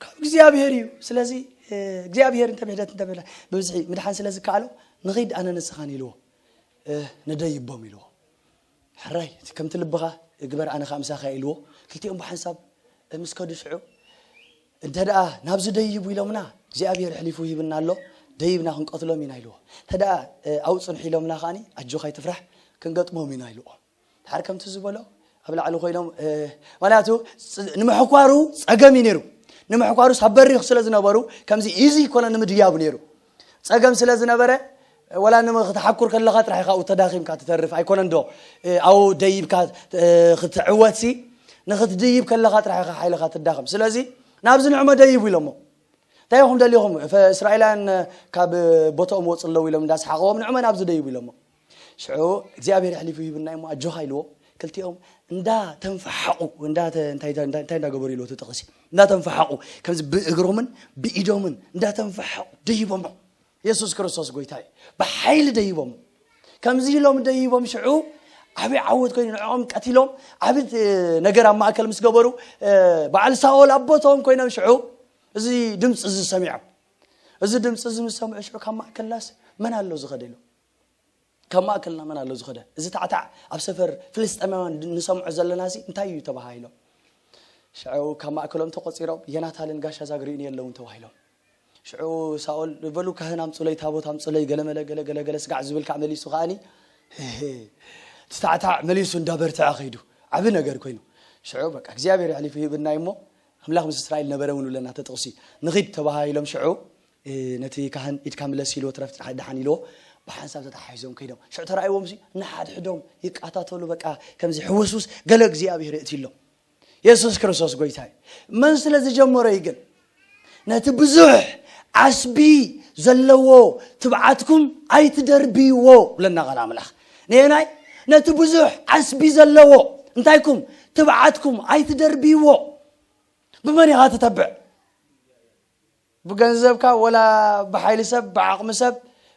ካብ እግዚኣብሔር እዩ። ስለዚ፣ እ፣ እግዚኣብሔር እንተ ብሕደት እንተ ብላ-፣ ብብዝሒ ምድሓን ስለ ዝከኣሎ፣ ንኺድ ኣነ ንስኻን ኢልዎ። እ፣ ንደይቦም ኢልዎ። ሕራይ፣ እቲ ከምቲ ልብኻ ግበር፣ ኣነ ኸኣ ምሳኻ ኢልዎ። ክልቲኦም ብሓንሳብ፣ እ፣ ምስ ከዱ ሽዑ፣ እንተ ደኣ ናብዚ ደይቡ ኢሎምና፣ እግዚኣብሔር ኣሕሊፉ ሂብና ኣሎ፣ ደይብና ክንቀትሎም ኢና ኢልዎ። እንተ ደኣ፣ እ፣ ኣብኡ ጽንሑ ኢሎምና ከኣኒ፣ ኣጆኻ ኣይትፍራሕ፣ ክንገጥሞም ኢና ኢልዎ። ድሓር ከምቲ ዝበሎ ኣብ ላዕሊ ኮይኖም፣ እ፣ ምኽንያቱ ጽ-፣ ንምሕኳሩ ጸገም እዩ ነይሩ። ንምሕኳሩስ ኣብ በሪኽ ስለ ዝነበሩ ከምዚ ኢዚ ይኮነ ንምድያቡ ነይሩ። ጸገም ስለ ዝነበረ፣ ወላ ንመ-፣ ክትሓኩር ከለኻ ጥራሕ ኢኻ ኣብኡ ተዳኺምካ ትተርፍ ኣይኮነን ዶ? እ፣ ኣብኡ ደይብካ፣ እ፣ ክትዕወትሲ ንኽትድይብ ከለኻ ጥራሕ ኢኻ ሓይልኻ ትዳኸም። ስለዚ ናብዚ ንዕመ ደይቡ ኢሎሞ። እንታይ ኢኹም ደሊኹም? ፈ-፣ እስራኤላውያን ካብ ቦታኦም ወፁ ኣለዉ ኢሎም እንዳሰሓቕዎም ንዕመ ናብዚ ደይቡ ኢሎሞ። ሽዑ እግዚኣብሔር ኣሕሊፉ ሂብና እሞ ኣጆኻ ኢልዎ። ክልቲኦም እንዳ ተንፈሓቑ፣ እንዳ ተ-፣ እንታይ፣ እንታይ፣ እንታይ እንዳገበሩ ኢልዎ እቲ ጥቕሲ? እንዳ ተንፈሓቑ፣ ከምዚ ብእግሮምን ብኢዶምን እንዳ ተንፈሓቑ ደይቦሞ። የሱስ ክርስቶስ ጎይታ እዩ። ብሓይሊ ደይቦሞ። ከምዚ ኢሎም ደይቦም ሽዑ ዓብዪ ዓወት ኮይኑ ንዕኦም ቀቲሎም ዓብዪ፣ እ፣ ነገር ኣብ ማእከል ምስ ገበሩ፣ እ፣ በዓል ሳኦል ኣብ ቦታኦም ኮይኖም ሽዑ እዚ ድምፂ እዚ ሰሚዖም። እዚ ድምፂ እዚ ምስ ሰምዑ ሽዑ ካብ ማእከልናስ መን ኣሎ ዝኸደ ኢሎም። ካብ ማእከልና መን ኣሎ ዝኸደ? እዚ ታዕታዕ ኣብ ሰፈር ፍልስጤማውያን ድ-፣ ንሰምዖ ዘለናሲ እንታይ እዩ ተባሃሂሎም። ሽዑ ካብ ማእከሎም ተቖጺሮም የናታልን ጋሻ ዛግሪኡን የለውን ተባሂሎም። ሽዑ ሳኦል በሉ ካህን ኣምጹለይ፣ ታቦት ኣምጹለይ፣ ገለመለ ገለ ገለ ገለ ስጋዕ ዝብል ከዓ መሊሱ ከዓኒ እቲ ታዕታዕ መሊሱ እንዳበርትዐ ከይዱ ዓቢ ነገር ኮይኑ። ሽዑ በቃ እግዚኣብሔር ኣሕሊፉ ይህብና እሞ ኣምላኽ ምስ እስራኤል ነበረ እውን ብለና እቲ ጥቕሲ። ንኺድ ተባሃሂሎም ሽዑ እ፣ ነቲ ካህን ኢድካ ምለስ ኢልዎ ትረፍ ደሓን ኢልዎ ብሓንሳብ ተተሓሒዞም ከይዶም። ሽዑ ተራእይዎም ሲ ንሓድሕዶም ይቃታተሉ በቃ ከምዚ ሕውስውስ ገለ እግዚኣብሔር የእትይሎም። የሱስ ክርስቶስ ጎይታ እዩ። መን ስለ ዝጀመሮ እዩ ግን? ነቲ ብዙሕ ዓስቢ ዘለዎ ትብዓትኩም ኣይትደርብይዎ ብለና ቃል ኣምላኽ። ነየናይ? ነቲ ብዙሕ ዓስቢ ዘለዎ። እንታይኩም? ትብዓትኩም ኣይትደርብይዎ። ብመን ኢኻ ትተብዕ? ብገንዘብካ ወላ ብሓይሊ ሰብ፣ ብዓቕሚ ሰብ፣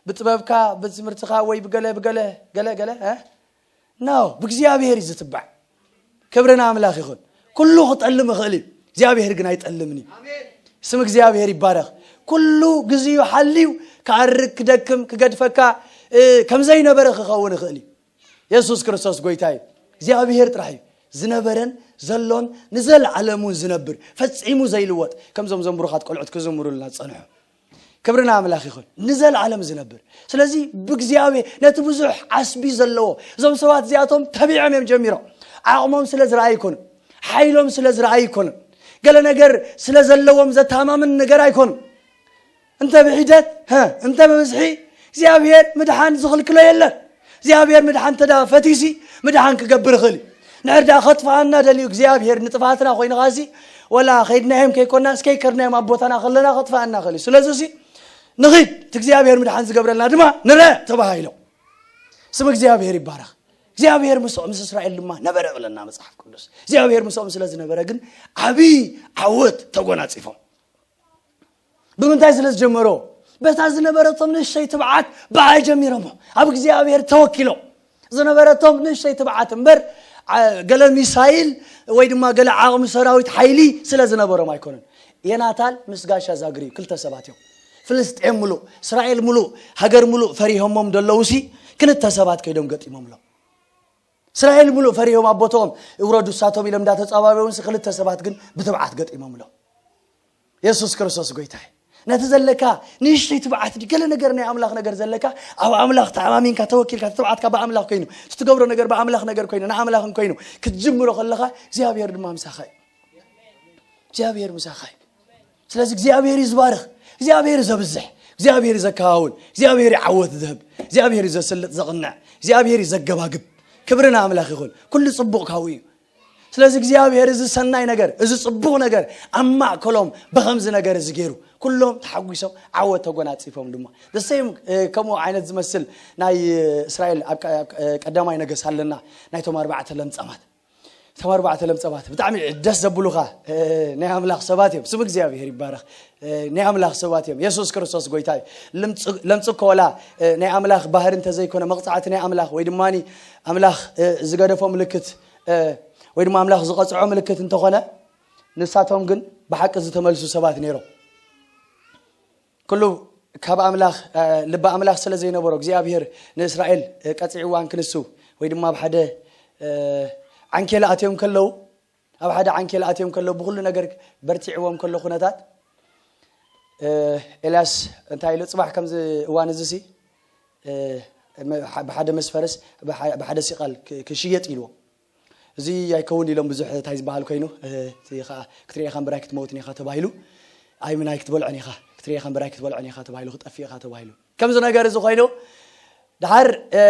ብጥበብካ፣ ብትምህርትኻ ወይ ብገለ ብገለ ገለ ገለ እ? ኖ፣ ብእግዚኣብሔር እዩ ዝትባዕ። ክብሪ ንኣምላኽ ይኹን። ኩሉ ክጠልም ይኽእል እዩ፣ እግዚኣብሔር ግን ኣይጠልምን እዩ። ስም እግዚኣብሔር ይባረኽ። ኩሉ ግዜኡ ሓልዩ ክኣርግ፣ ክደክም፣ ክገድፈካ እ፣ ከም ዘይነበረ ክኸውን ይኽእል እዩ። የሱስ ክርስቶስ ጎይታ እዩ። እግዚኣብሔር ጥራሕ እዩ ዝነበረን ዘሎን ንዘለዓለሙን ዝነብር፣ ፈጺሙ ዘይልወጥ፣ ከምዞም ዘንብሩኻት ቆልዑት ክዝምሩልና ዝጸንሑ። ክብሪ ንኣምላኽ ይኹን። ንዘለዓለም ዝነብር። ስለዚ ብእግዚኣብሔር ነቲ ብዙሕ ዓስቢ ዘለዎ፣ እዞም ሰባት እዚኣቶም ተቢዖም እዮም ጀሚሮም። ዓቕሞም ስለ ዝረኣዩ ኣይኮኑን፣ ሓይሎም ስለ ዝረኣዩ ኣይኮኑን፣ ገለ ነገር ስለ ዘለዎም ዘተኣማምን ነገር ኣይኮኑን። እንተ ብሒደት፣ ሀ፣ እንተ ብብዝሒ እግዚኣብሔር ምድሓን ዝኽልክሎ የለን። እግዚኣብሔር ምድሓን እንተ ደኣ ፈትዩሲ ምድሓን ክገብር ይኽእል እዩ። ንሕር ደኣ ከጥፍኣና ደልዩ እግዚኣብሔር ንጥፋትና ኮይንኻሲ፣ ወላ ኸይድናዮም ከይኮናስ ከይከድናዮም ኣብ ቦታና ከለና ከጥፍኣና ይኽእል እዩ። ስለዚሲ ንኺድ፣ እቲ እግዚኣብሔር ምድሓን ዝገብረልና ድማ ንርአ ተባሂሎም። ስም እግዚኣብሔር ይባረኽ። እግዚኣብሔር ምስኦም፣ ምስ እስራኤል ድማ ነበረ ብለና መጽሓፍ ቅዱስ። እግዚኣብሔር ምስኦም ስለ ዝነበረ ግን ዓብዪ ዓወት ተጎናጺፎም። ብምንታይ ስለ ዝጀመሮ? በታ ዝነበረቶም ንእሽተይ ትብዓት ብኣ ጀሚሮሞ። ኣብ እግዚኣብሔር ተወኪሎም። ዝነበረቶም ንእሽተይ ትብዓት እምበር፣ ዓ-፣ ገለ ሚሳይል ወይ ድማ ገለ ዓቕሚ ሰራዊት ሓይሊ ስለ ዝነበሮም ኣይኮነን። የናታል ምስ ጋሻ ዛግሪ ክልተ ሰባት እዮም። ፍልስጤም ሙሉእ፣ እስራኤል ሙሉእ፣ ሃገር ሙሉእ ፈሪሆሞም ደለውሲ ክልተ ሰባት ከይዶም ገጢሞምሎም። እስራኤል ሙሉእ ፈሪሆም ኣብ ቦትኦም ውረዱ እሳቶም ኢሎም እንዳተጻባበዩንሲ ክልተ ሰባት ግን ብትብዓት ገጢሞምሎም። የሱስ ክርስቶስ ጎይታ እዩ። ነቲ ዘለካ ንእሽተይ ትብዓት፣ ገለ ነገር ናይ ኣምላኽ ነገር ዘለካ፣ ኣብ ኣምላኽ ተኣማሚንካ ተወኪልካ፣ ትብዓትካ ብኣምላኽ ኮይኑ፣ እቲ ትገብሮ ነገር ብኣምላኽ ነገር ኮይኑ፣ ንኣምላኽን ኮይኑ ክትጅምሮ ከለኻ እግዚኣብሔር ድማ ምሳኻ እዩ። እግዚኣብሔር ምሳኻ እዩ። ስለዚ እግዚኣብሔር እዩ ዝባርኽ፣ እግዚኣብሔር እዩ ዘብዝሕ፣ እግዚኣብሔር እዩ ዘከዋውን፣ እግዚኣብሔር እዩ ዓወት ዝህብ፣ እግዚኣብሔር እዩ ዘስልጥ ዘቕንዕ፣ እግዚኣብሔር እዩ ዘገባግብ። ክብሪ ንኣምላኽ ይኹን። ኩሉ ጽቡቕ ካብኡ እዩ። ስለዚ እግዚኣብሔር እዚ ሰናይ ነገር፣ እዚ ጽቡቕ ነገር ኣብ ማእከሎም ብኸምዚ ነገር እዚ ገይሩ፣ ኩሎም ተሓጒሶም ዓወት ተጎናጺፎም ድማ። The same፣ እ፣ ከምኡ ዓይነት ዝመስል ናይ፣ እ፣ እስራኤል ኣብ ቀ-፣ ኣብ ቀ-፣ እ፣ ቀዳማይ ነገስ ኣለና፣ ናይቶም ኣርባዕተ ለምጻማት። እቶም ኣርባዕተ ለምጻማት ብጣዕሚ ደስ ዘብሉኻ፣ እ፣ ናይ ኣምላኽ ሰባት እዮም። ስም እግዚኣብሔር ይባረኽ። እ፣ ናይ ኣምላኽ ሰባት እዮም። የሱስ ክርስቶስ ጎይታ እዩ። ለምጽ-፣ ለምጽ እኮ ወላ፣ እ፣ ናይ ኣምላኽ ባህሪ እንተዘይኮነ፣ መቕጻዕቲ ናይ ኣምላኽ ወይ ድማኒ ኣምላኽ፣ እ፣ ዝገደፎ ምልክት፣ እ፣ ወይ ድማ ኣምላኽ ዝቐጽዖ ምልክት እንተኾነ፣ ንሳቶም ግን ብሓቂ ዝተመልሱ ሰባት ነይሮም። ኩሉ ካብ ኣምላኽ፣ እ፣ ልቢ ኣምላኽ ስለ ዘይነበሮ፣ እግዚኣብሔር ንእስራኤል፣ እ፣ ቀጺዕዋ እንክንሱ ወይ ድማ ኣብ ሓደ፣ እ፣ ዓንኬል ኣትዮም ከለዉ፣ ኣብ ሓደ ዓንኬል ኣትዮም ከለዉ፣ ብኹሉ ነገር በርቲዕዎም ከሎ ኩነታት፣ እ፣ ኤልያስ እንታይ ኢሉ? ጽባሕ ከምዚ እዋን እዚሲ፣ እ፣ መ-፣ ብሓደ መስፈርስ ብሓ-፣ ብሓደ ሲቓል ክ-፣ ክሽየጥ ኢልዎ። እዚ ኣይከውን ኢሎም ብዙሕ እንታይ ዝበሃል ኮይኑ፣ እ፣ እቲ ኸኣ ክትሪኤኻ እምበር ኣይክትመውትን ኢኻ ተባሂሉ። ኣይ ምናይ ክትበልዖን ኢኻ፣ ክትሪኤኻ እምበር ኣይክትበልዖን ኢኻ ተባሂሉ፣ ክጠፍእ ኢኻ ተባሂሉ። ከምዚ ነገር እዚ ኮይኑ፣ ደሓር፣ እ፣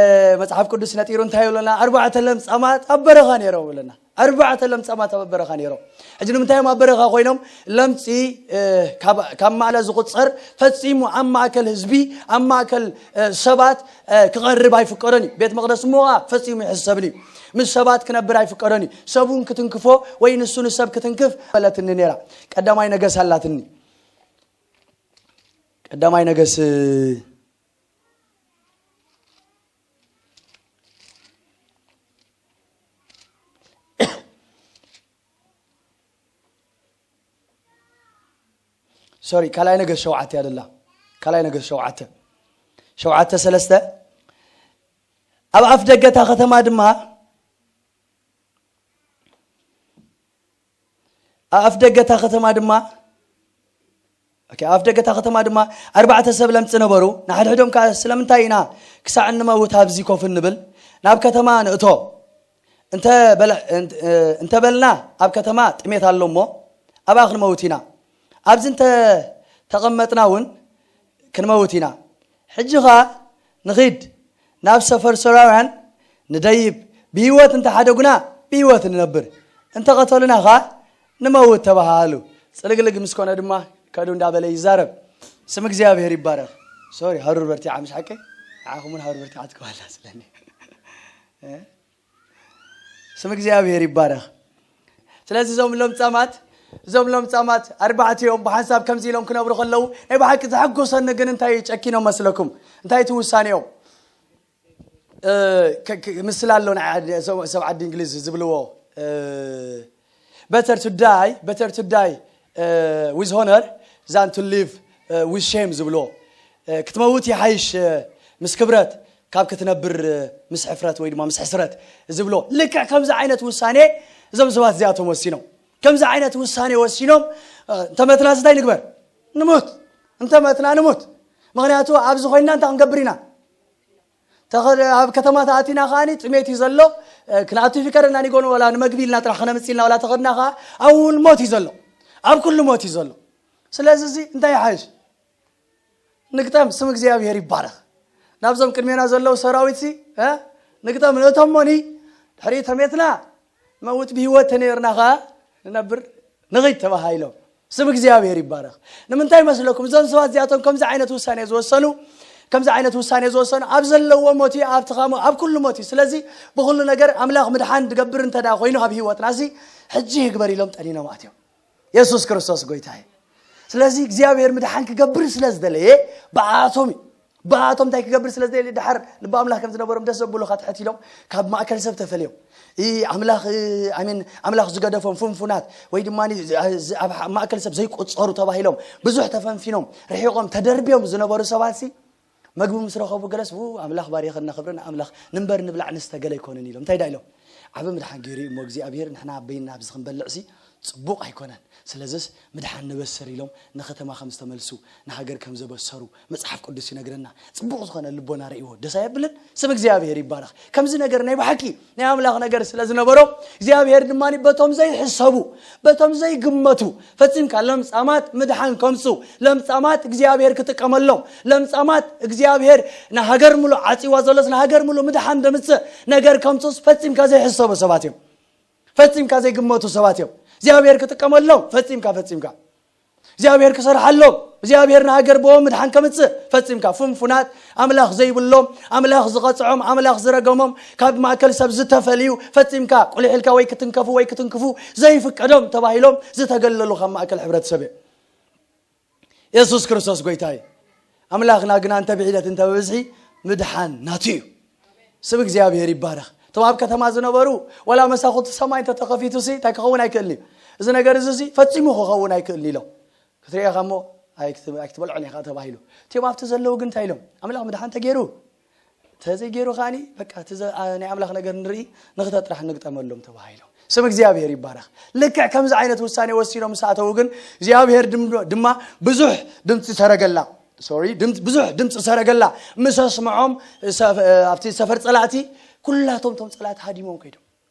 መጽሓፍ ቅዱስ ነጢሩ እንታይ ይብለና? ኣርባዕተ ለምጻማት ኣብ በረኻ ነይሮም ይብለና። ኣርባዕተ ለምጻማት ኣብ በረኻ ነይሮም። ሕጂ ንምንታይ እዮም ኣብ በረኻ ኮይኖም? ለምጺ፣ እ፣ ካብ፣ ካብ ማእለ ዝቑጸር ፈጺሙ ኣብ ማእከል ህዝቢ፣ ኣብ ማእከል፣ እ፣ ሰባት፣ እ፣ ክቐርብ ኣይፍቀዶን እዩ። ቤት መቕደስ እሞ ኸኣ ፈጺሙ ይሕሰብን እዩ። ምስ ሰባት ክነብር ኣይፍቀዶን እዩ። ሰብ እውን ክትንክፎ ወይ ንሱ ንሰብ ክትንክፍ በለትኒ ነይራ። ቀዳማይ ነገስ ኣላትኒ። ቀዳማይ ነገስ ሶሪ፣ ካልኣይ ነገስ ሸውዓተ እያ ደላ። ካልኣይ ነገስ ሸውዓተ፣ ሸውዓተ ሰለስተ። ኣብ ኣፍ ደገ እታ ከተማ ድማ፣ ኣብ ኣፍ ደገ እታ ከተማ ድማ፣ ኦኬ፣ ኣብ ኣፍ ደገ እታ ከተማ ድማ ኣርባዕተ ሰብ ለምጽ ነበሩ። ንሓድሕዶም ከኣ፣ "ስለምንታይ ኢና ክሳዕ እንመውት ኣብዚ ኮፍ እንብል? ናብ ከተማ ንእቶ። እንተ በለ-፣ እንተ፣ እንተ በልና፣ ኣብ ከተማ ጥሜት ኣሎ እሞ፣ ኣብኣ ክንመውት ኢና። ኣብዚ እንተ ተቐመጥና እውን ክንመውት ኢና። ሕጂ ኸኣ ንኺድ፣ ናብ ሰፈር ሶርያውያን ንደይብ፣ ብህይወት እንተ ሓደጉና፣ ብህይወት ንነብር፣ እንተ ቐተሉና ኸኣ ንመውት" ተባሃሉ። ጽልግልግ ምስ ኮነ ድማ፣ ከዱ እንዳበለ ይዛረብ። ስም እግዚኣብሔር ይባረኽ። ሶሪ፣ ሃሩር በርቲዓ፣ ምሽ ሓቀይ? ንዓኹም እውን ሃሩር በርቲዓ ትከዋልና ስለኒ። ስም እግዚኣብሔር ይባረኽ። ስለዚ እዞም ለምጻማት እዞም ለምጻማት ኣርባዕቲኦም ብሓንሳብ ከምዚ ኢሎም ክነብሩ ከለዉ ናይ ብሓቂ ዘሐጎሰኒ ግን እንታይ እዩ ጨኪኖም መስለኩም? እንታይ እቲ ውሳኔኦም? እ፣ ከ- ከ- ምስላ ኣሎ ናይ ዓዲ- ሰብ ሰብ ዓዲ እንግሊዝ ዝብልዎ እ፣ better to die better to die with honor than to live with shame ዝብልዎ እ፣ ክትመውት ይሓይሽ እ፣ ምስ ክብረት ካብ ክትነብር እ፣ ምስ ሕፍረት ወይ ድማ ምስ ሕስረት ዝብሎ ልክዕ ከምዚ ዓይነት ውሳኔ እዞም ሰባት እዚኣቶም ወሲኖም ከምዚ ዓይነት ውሳኔ ወሲኖም እ፣ እንተመትና እንታይ ንግበር? ንሙት። እንተመትና ንሙት። ምክንያቱ ኣብዚ ኮይንና እንታይ ክንገብር ኢና? ተኸ- ኣብ ከተማ ተኣቲና ከዓኒ ጥሜት እዩ ዘሎ። እ፣ ክንኣቱ ይፍቀደና ኒጎን ወላ ንመግቢ ኢልና ጥራሕ ክነምፅ ኢልና ወላ ተኸድና ከዓ ኣብኡ እውን ሞት እዩ ዘሎ። ኣብ ኩሉ ሞት እዩ ዘሎ። ስለዚ እዚ እንታይ ይሓይሽ? ንግጠም። ስም እግዚኣብሔር ይባረኽ። ናብዞም ቅድሜና ዘለዉ ሰራዊት ሲ እ፣ ንግጠም። ነእተሞኒ ድሕሪ ተሜትና መውት ብህይወት ተነይርና ከዓ ንነብር ንኺድ ተባሃይሎም። ስም እግዚኣብሔር ይባረኽ። ንምንታይ መስለኩም እዞም ሰባት እዚኣቶም ከምዚ ዓይነት ውሳኔ ዝወሰኑ? ከምዚ ዓይነት ውሳኔ ዝወሰኑ ኣብ ዘለዎ ሞት እዩ፣ ኣብቲ ካሞ ኣብ ኩሉ ሞት እዩ። ስለዚ ብኩሉ ነገር ኣምላኽ ምድሓን ዝገብር እንተ ደኣ ኮይኑ ኣብ ህይወትና ሲ ሕጂ ይግበር ኢሎም ጠኒኖም ኣትዮም። የሱስ ክርስቶስ ጎይታ እዩ። ስለዚ እግዚኣብሔር ምድሓን ክገብር ስለ ዝደለየ ብኣቶም እዩ። ብኣቶም እንታይ ክገብር ስለ ዝደለየ ድሓር ልቢ ኣምላኽ ከም ዝነበሮም ደስ ዘብሉኻ ትሕት ኢሎም ካብ ማእከል ሰብ ተፈልዮም ይ ኣምላኽ ኣሜን ኣምላኽ ዝገደፎም ፍንፉናት ወይ ድማ ኣብ ማእከል ሰብ ዘይቆጸሩ ተባሂሎም ብዙሕ ተፈንፊኖም ርሒቖም ተደርብዮም ዝነበሩ ሰባት ሲ መግቢ ምስ ረኸቡ ገለስ ው ኣምላኽ ባሪኸና ክብሪ ንኣምላኽ ንንበር ንብላዕ ንስተ ገለ ኣይኮንን ኢሎም እንታይ ዳ ኢሎም ዓብ ምድሓን ገይሩ እዩ እሞ እግዚኣብሔር ንሕና በይና ኣብዚ ክንበልዕ ሲ ጽቡቕ ኣይኮነን ስለዝስ ምድሓን ነበስር ኢሎም ንኸተማ ከም ዝተመልሱ ንሃገር ከም ዘበሰሩ መጽሓፍ ቅዱስ ይነግረና ጽቡቕ ዝኾነ ልቦና ርእይዎ ደስ ኣየብልን ስም እግዚኣብሔር ይባረኽ ከምዚ ነገር ናይ ብሓቂ ናይ ኣምላኽ ነገር ስለ ዝነበሮ እግዚኣብሔር ድማ በቶም ዘይሕሰቡ በቶም ዘይግመቱ ፈጺምካ ለምጻማት ምድሓን ከምፁ ለምጻማት እግዚኣብሔር ክጥቀመሎም ለምጻማት እግዚኣብሔር ንሃገር ሙሉ ዓፂዋ ዘሎስ ንሃገር ሙሉ ምድሓን ደምፅእ ነገር ከምፁስ ፈጺምካ ዘይሕሰቡ ሰባት እዮም ፈጺምካ ዘይግመቱ ሰባት እዮም እግዚኣብሔር ክጥቀመሎም ፈጺምካ ፈጺምካ እግዚኣብሔር ክሰርሓሎም እግዚኣብሔር ንሃገር ብኦም ምድሓን ከምፅእ ፈጺምካ ፍንፉናት ኣምላኽ ዘይብሎም ኣምላኽ ዝቐፅዖም ኣምላኽ ዝረገሞም ካብ ማእከል ሰብ ዝተፈልዩ ፈጺምካ ቁሊሕ ኢልካ ወይ ክትንከፉ ወይ ክትንክፉ ዘይፍቀዶም ተባሂሎም ዝተገለሉ ካብ ማእከል ሕብረተሰብ እዮም የሱስ ክርስቶስ ጎይታ እዩ ኣምላኽና ግና እንተ ብሒደት እንተ ብብዝሒ ምድሓን ናቱ እዩ ስም እግዚኣብሔር ይባረኽ እቶም ኣብ ከተማ ዝነበሩ ወላ መሳኹቲ ሰማይ እንተተኸፊቱ ሲ እንታይ ክኸውን ኣይክእልን እዩ እዚ ነገር እዚ ሲ ፈጺሙ ክኸውን ኣይክእልን ኢሎም ክትሪኤኻ እሞ ኣይክትበልዖን ኢኻ ተባሂሉ እቲኦም ኣብቲ ዘለዉ ግን እንታይ ኢሎም ኣምላኽ ምድሓን ተገይሩ ተዘይገይሩ ከዓኒ በቃ ናይ ኣምላኽ ነገር ንርኢ ንኽተ ጥራሕ ንግጠመሎም ተባሂሎም ስም እግዚኣብሔር ይባረኽ ልክዕ ከምዚ ዓይነት ውሳኔ ወሲኖም ምስ ኣተዉ ግን እግዚኣብሔር ድማ ብዙሕ ድምፂ ሰረገላ ሶሪ ብዙሕ ድምፂ ሰረገላ ምስ ኣስምዖም ኣብቲ ሰፈር ፀላእቲ ኩላቶም ቶም ፀላእቲ ሃዲሞም ከይዶም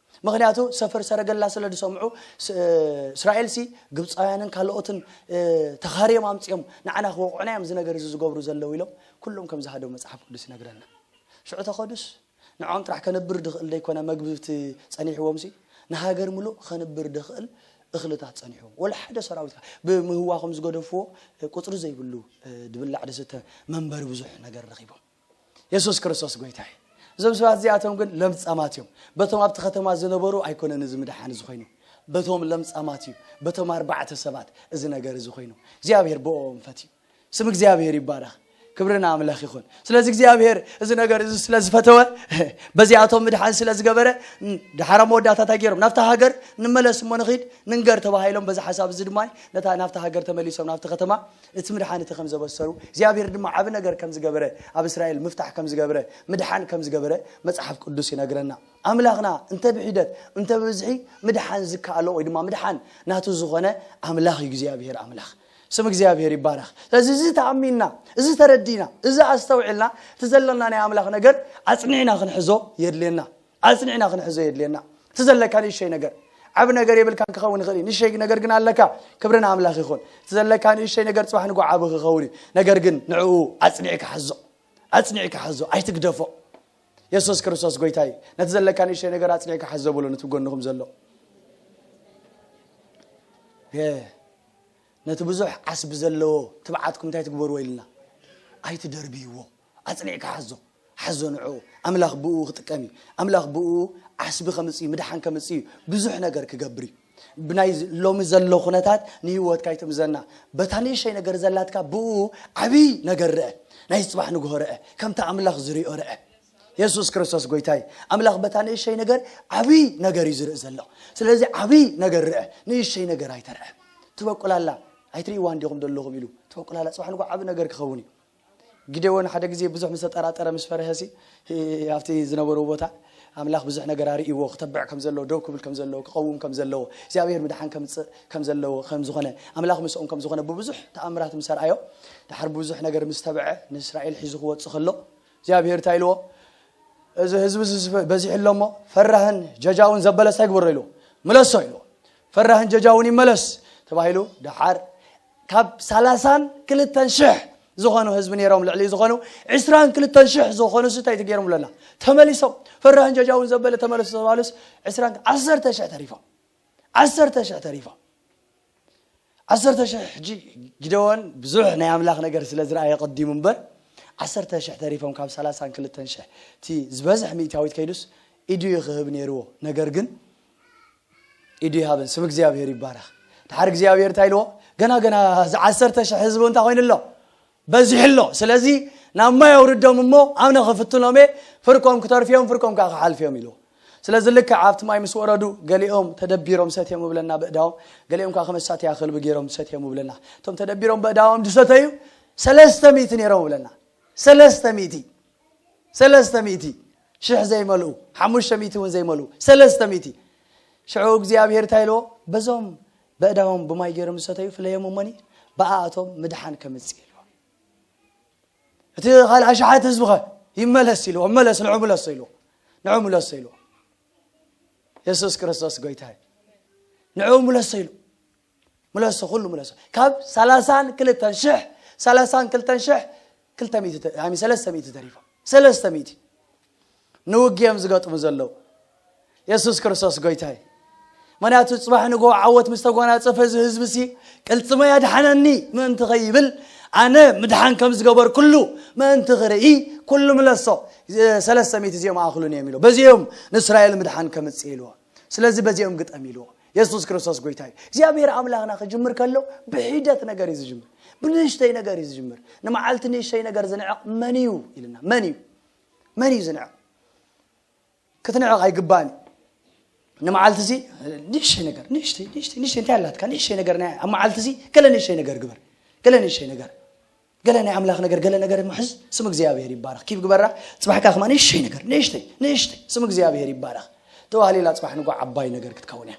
ምክንያቱ ሰፈር ሰረገላ ስለ ዝሰምዑ እስራኤል ሲ ግብፃውያንን ካልኦትን ተኻርዮም ኣምፅኦም ንዓና ክወቕዑና እዮም እዚ ነገር እዚ ዝገብሩ ዘለዉ ኢሎም ኩሎም ከም ዝሃደው መፅሓፍ ቅዱስ ይነግረና ሽዑ ተኸዱስ ንዖም ጥራሕ ከነብር ድኽእል ደይኮነ መግብቲ ፀኒሕዎም ሲ ንሃገር ምሉእ ከንብር ድኽእል እኽልታት ጸኒሕዎም ወላ ሓደ ሰራዊት ብምህዋ ከም ዝገደፍዎ ቁፅሪ ዘይብሉ ድብላዕ ድስተ መንበሪ ብዙሕ ነገር ረኺቦም የሱስ ክርስቶስ ጎይታ እዩ እዞም ሰባት እዚኣቶም ግን ለምጻማት እዮም በቶም ኣብቲ ከተማ ዝነበሩ ኣይኮነን እዚ ምድሓን እዚ ኮይኑ በቶም ለምጻማት እዩ በቶም ኣርባዕተ ሰባት እዚ ነገር እዚ ኮይኑ እግዚኣብሔር ብኦም ፈትዩ ስም እግዚኣብሔር ይባረኽ ክብሪ ንኣምላኽ ይኹን ስለዚ እግዚኣብሔር እዚ ነገር እዚ ስለ ዝፈተወ በዚኣቶም ምድሓን ስለ ዝገበረ ድሓራ መወዳእታታ ገይሮም ናብታ ሃገር ንመለስ እሞ ንኺድ ንንገር ተባሂሎም በዚ ሓሳብ እዚ ድማ ነታ ናብታ ሃገር ተመሊሶም ናብቲ ከተማ እቲ ምድሓን እቲ ከም ዘበሰሩ እግዚኣብሔር ድማ ዓብ ነገር ከም ዝገበረ ኣብ እስራኤል ምፍታሕ ከም ዝገበረ ምድሓን ከም ዝገበረ መጽሓፍ ቅዱስ ይነግረና ኣምላኽና እንተ ብሒደት እንተ ብብዝሒ ምድሓን ዝከኣሎ ወይ ድማ ምድሓን ናቱ ዝኾነ ኣምላኽ እዩ እግዚኣብሔር ኣምላኽ ስም እግዚኣብሔር ይባረኽ ስለዚ እዚ ተኣሚንና እዚ ተረዲእና እዚ ኣስተውዒልና እቲ ዘለና ናይ ኣምላኽ ነገር ኣፅኒዕና ክንሕዞ የድልየና ኣፅኒዕና ክንሕዞ የድልየና እቲ ዘለካ ንእሸይ ነገር ዓብ ነገር የብልካን ክኸውን ይኽእል እዩ ንእሸይ ነገር ግን ኣለካ ክብሪ ንኣምላኽ ይኹን እቲ ዘለካ ንእሸይ ነገር ፅባሕ ንጎ ዓብ ክኸውን እዩ ነገር ግን ንዕኡ ኣፅኒዕካ ሓዞ ኣፅኒዕካ ሓዞ ኣይትግደፎ የሱስ ክርስቶስ ጎይታ እዩ ነቲ ዘለካ ንእሸይ ነገር ኣፅኒዕካ ሓዞ ብሎ ነቲ ጎንኹም ዘሎ ነቲ ብዙሕ ዓስቢ ዘለዎ ትብዓትኩም እንታይ ትግበርዎ ኢልና ኣይትደርብይዎ ኣፅኒዕካ ሓዞ ሓዞ ንዕኡ። ኣምላኽ ብኡ ክጥቀም እዩ። ኣምላኽ ብኡ ዓስቢ ከምጽእ እዩ፣ ምድሓን ከምጽእ እዩ፣ ብዙሕ ነገር ክገብር እዩ። ብናይ ሎሚ ዘሎ ኩነታት ንህይወትካ ይጥምዘና። በታ ንእሸይ ነገር ዘላትካ ብኡ ዓብዪ ነገር ርአ። ናይ ጽባሕ ንግሆ ርአ። ከምቲ ኣምላኽ ዝሪኦ ርአ። የሱስ ክርስቶስ ጎይታይ። ኣምላኽ በታ ንእሸይ ነገር ዓብዪ ነገር እዩ ዝርኢ ዘሎ። ስለዚ ዓብዪ ነገር ርአ፣ ንእሸይ ነገር ኣይተርአ። ትበቁላላ ኣይትርእይዋ እንዲኹም ዘለኹም ኢሉ ትበቁላላ። ጽባሕ ንግሆ ዓብዪ ነገር ክኸውን እዩ። ጊደዎን ሓደ ግዜ ብዙሕ ምስ ተጠራጠረ ምስ ፈርሀ ሲ ኣብቲ ዝነበሩ ቦታ ኣምላኽ ብዙሕ ነገር ኣርእይዎ ክተብዕ ከም ዘለዎ፣ ደው ክብል ከም ዘለዎ፣ ክቐውም ከም ዘለዎ፣ እግዚኣብሔር ምድሓን ከምፅእ ከም ዘለዎ ከም ዝኾነ፣ ኣምላኽ ምስኦም ከም ዝኾነ ብብዙሕ ተኣምራት ምስ ኣርኣዮ፣ ድሓር ብብዙሕ ነገር ምስ ተብዐ ንእስራኤል ሒዙ ክወፅእ ከሎ እግዚኣብሔር እንታይ ኢልዎ? እዚ ህዝቢ እዚ በዚሑ ኣሎ እሞ ፈራህን ጀጃውን ዘበለስ እንታይ ግበሮ ኢልዎ? ምለሶ ኢልዎ። ፈራህን ጀጃውን ይመለስ ተባሂሉ። ድሓር ካብ ሰላሳን ክልተን ሽሕ ዝኾኑ ህዝቢ ነይሮም፣ ልዕሊ ዝኾኑ ዕስራን ክልተን ሽሕ ዝኾኑ እንታይ ትገይሮም ብለና ተመሊሶም። ፈራህን ጀጃውን ዘበለ ተመለሱ ተባሉስ ዕስራን ዓሰርተ ሽሕ ተሪፎም። ዓሰርተ ሽሕ ተሪፎም። ዓሰርተ ሽሕ ሕጂ ጊደዎን ብዙሕ ናይ ኣምላኽ ነገር ስለ ዝረኣየ ቀዲሙ እምበር ዓሰርተ ሽሕ ተሪፎም ካብ ሰላሳን ክልተን ሽሕ እቲ ዝበዝሕ ሚእታዊት ከይዱስ ኢዱ እዩ ክህብ ነይርዎ። ነገር ግን ኢዱ ይሃበን። ስም እግዚኣብሔር ይባረኽ። ድሓር እግዚኣብሔር እንታይ ኢልዎ? ገና ገና እዚ ዓሰርተ ሽሕ ህዝቢ እንታይ ኮይኑ ኣሎ? በዚሑ ኣሎ። ስለዚ ናብ ማይ ኣውርዶም እሞ ኣነ ክፍትኖም እየ፣ ፍርቆም ክተርፍዮም፣ ፍርቆም ከዓ ክሓልፍዮም ኢልዎ። ስለዚ ልክዕ ኣብቲ ማይ ምስ ወረዱ ገሊኦም ተደቢሮም ሰትዮም ብለና ብእዳዎም፣ ገሊኦም ከዓ ከመሳትያ ክልቢ ገይሮም ሰትዮም ብለና። እቶም ተደቢሮም ብእዳዎም ዝሰተዩ ሰለስተ ሚእቲ ነይሮም ብለና። ሰለስተ ሚእቲ ሰለስተ ሚእቲ ሽሕ ዘይመልኡ፣ ሓሙሽተ ሚእቲ እውን ዘይመልኡ፣ ሰለስተ ሚእቲ። ሽዑ እግዚኣብሔር እንታይ ኢልዎ? በዞም በእዳዎም ብማይ ገይሮም ዝሰተዩ ፍለዮም እሞኒ፣ ብኣኣቶም ምድሓን ከምጽእ ኢልዎ። እቲ ካልእ ኣሽሓት ህዝብኸ ይመለስ ኢልዎ። መለስ፣ ንዑ ምለሶ ኢልዎ። ንዑ ምለሶ ኢልዎ። የሱስ ክርስቶስ ጎይታ እዩ። ንዑ ምለሶ ኢሉ። ምለሶ፣ ኩሉ ምለሶ። ካብ ሰላሳን ክልተን ሽሕ፣ ሰላሳን ክልተን ሽሕ፣ ክልተ ሚእቲ ተ-፣ ኣሚ፣ ሰለስተ ሚእቲ ተሪፎም። ሰለስተ ሚእቲ። ንውግኦም ዝገጥሙ ዘለዉ። የሱስ ክርስቶስ ጎይታ እዩ። ምኽንያቱ ጽባሕ ንግሆ ዓወት ምስ ተጎናጸፈ እዚ ህዝቢ ሲ ቅልጽመይ ኣድሓነኒ ምእንቲ ኸይብል ኣነ ምድሓን ከም ዝገበርኩሉ ምእንቲ ክርኢ ኩሉ ምለሶ ሰለስተ ሚእቲ እዚኦም ኣኽሉኒ እዮም ኢሉ። በዚኦም ንእስራኤል ምድሓን ከምጽእ ኢልዎ። ስለዚ በዚኦም ግጠም ኢልዎ። የሱስ ክርስቶስ ጎይታ እዩ። እግዚኣብሔር ኣምላኽና ክጅምር ከሎ ብሒደት ነገር እዩ ዝጅምር። ብንእሽተይ ነገር እዩ ዝጅምር። ንመዓልቲ ንእሽተይ ነገር ዝንዕቕ መን እዩ ኢልና? መን እዩ? መን እዩ ዝንዕቕ? ክትንዕቕ ኣይግባእን። ንመዓልቲ እዚ ንእሽተይ ነገር፣ ንእሽተይ፣ ንእሽተይ፣ ንእሽተይ እንታይ ኣላትካ? ንእሽተይ ነገር ናይ ኣብ መዓልቲ እዚ ገለ ንእሽተይ ነገር ግበር። ገለ ንእሽተይ ነገር። ገለ ናይ ኣምላኽ ነገር፣ ገለ ነገር ምሕዝ ስም እግዚኣብሔር ይባረኽ። ኪብ ግበራ፣ ጽባሕካ ከማ ንእሽተይ ነገር፣ ንእሽተይ፣ ንእሽተይ ስም እግዚኣብሔር ይባረኽ። ተባህሊላ ጽባሕ ንጎ ዓባይ ነገር ክትከውን እያ።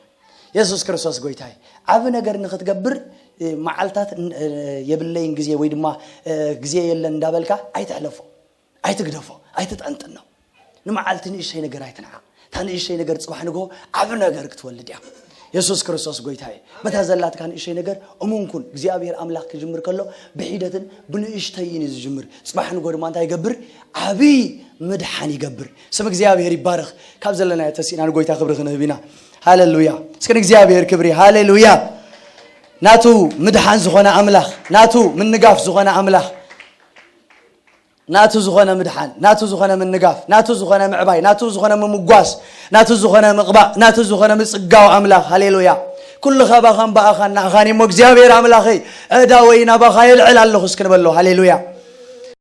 የሱስ ክርስቶስ ጎይታ እዩ። ዓቢ ነገር ንኽትገብር፣ እ፣ መዓልታት፣ እ፣ የብለይን ግዜ ወይ ድማ፣ እ፣ ግዜ የለን እንዳበልካ ኣይትሕለፎ። ኣይትግደፎ፣ ኣይትጠንጥኖ። ንመዓልቲ ንእሽተይ ነገር ኣይትንዓቕ። እታ ንእሽተይ ነገር ጽባሕ ንግሆ ዓቢ ነገር ክትወልድ እያ። የሱስ ክርስቶስ ጎይታ እዩ። በታ ዘላትካ ንእሽተይ ነገር እሙን ኩን። እግዚኣብሔር ኣምላኽ ክጅምር ከሎ ብሒደትን ብንእሽተይን እዩ ዝጅምር። ጽባሕ ንግሆ ድማ እንታይ ይገብር? ዓቢ ምድሓን ይገብር። ስም እግዚኣብሔር ይባረኽ። ካብ ዘለናዮ ተሲእና ንጎይታ ክብሪ ክንህብ ኢና። ሃሌሉያ። እስኪ ንእግዚኣብሔር ክብሪ። ሃሌሉያ። ናቱ ምድሓን ዝኾነ ኣምላኽ፣ ናቱ ምንጋፍ ዝኾነ ኣምላኽ፣ ናቱ ዝኾነ ምድሓን፣ ናቱ ዝኾነ ምንጋፍ፣ ናቱ ዝኾነ ምዕባይ፣ ናቱ ዝኾነ ምምጓስ፣ ናቱ ዝኾነ ምቕባእ፣ ናቱ ዝኾነ ምጽጋው ኣምላኽ። ሃሌሉያ። ኩሉ ካባኻን ብኣኻን ንኣኻን እሞ እግዚኣብሔር ኣምላኸይ፣ ኣእዳወይ ናባኻ የልዕል ኣለኹ እስኪ ንበሎ። ሃሌሉያ።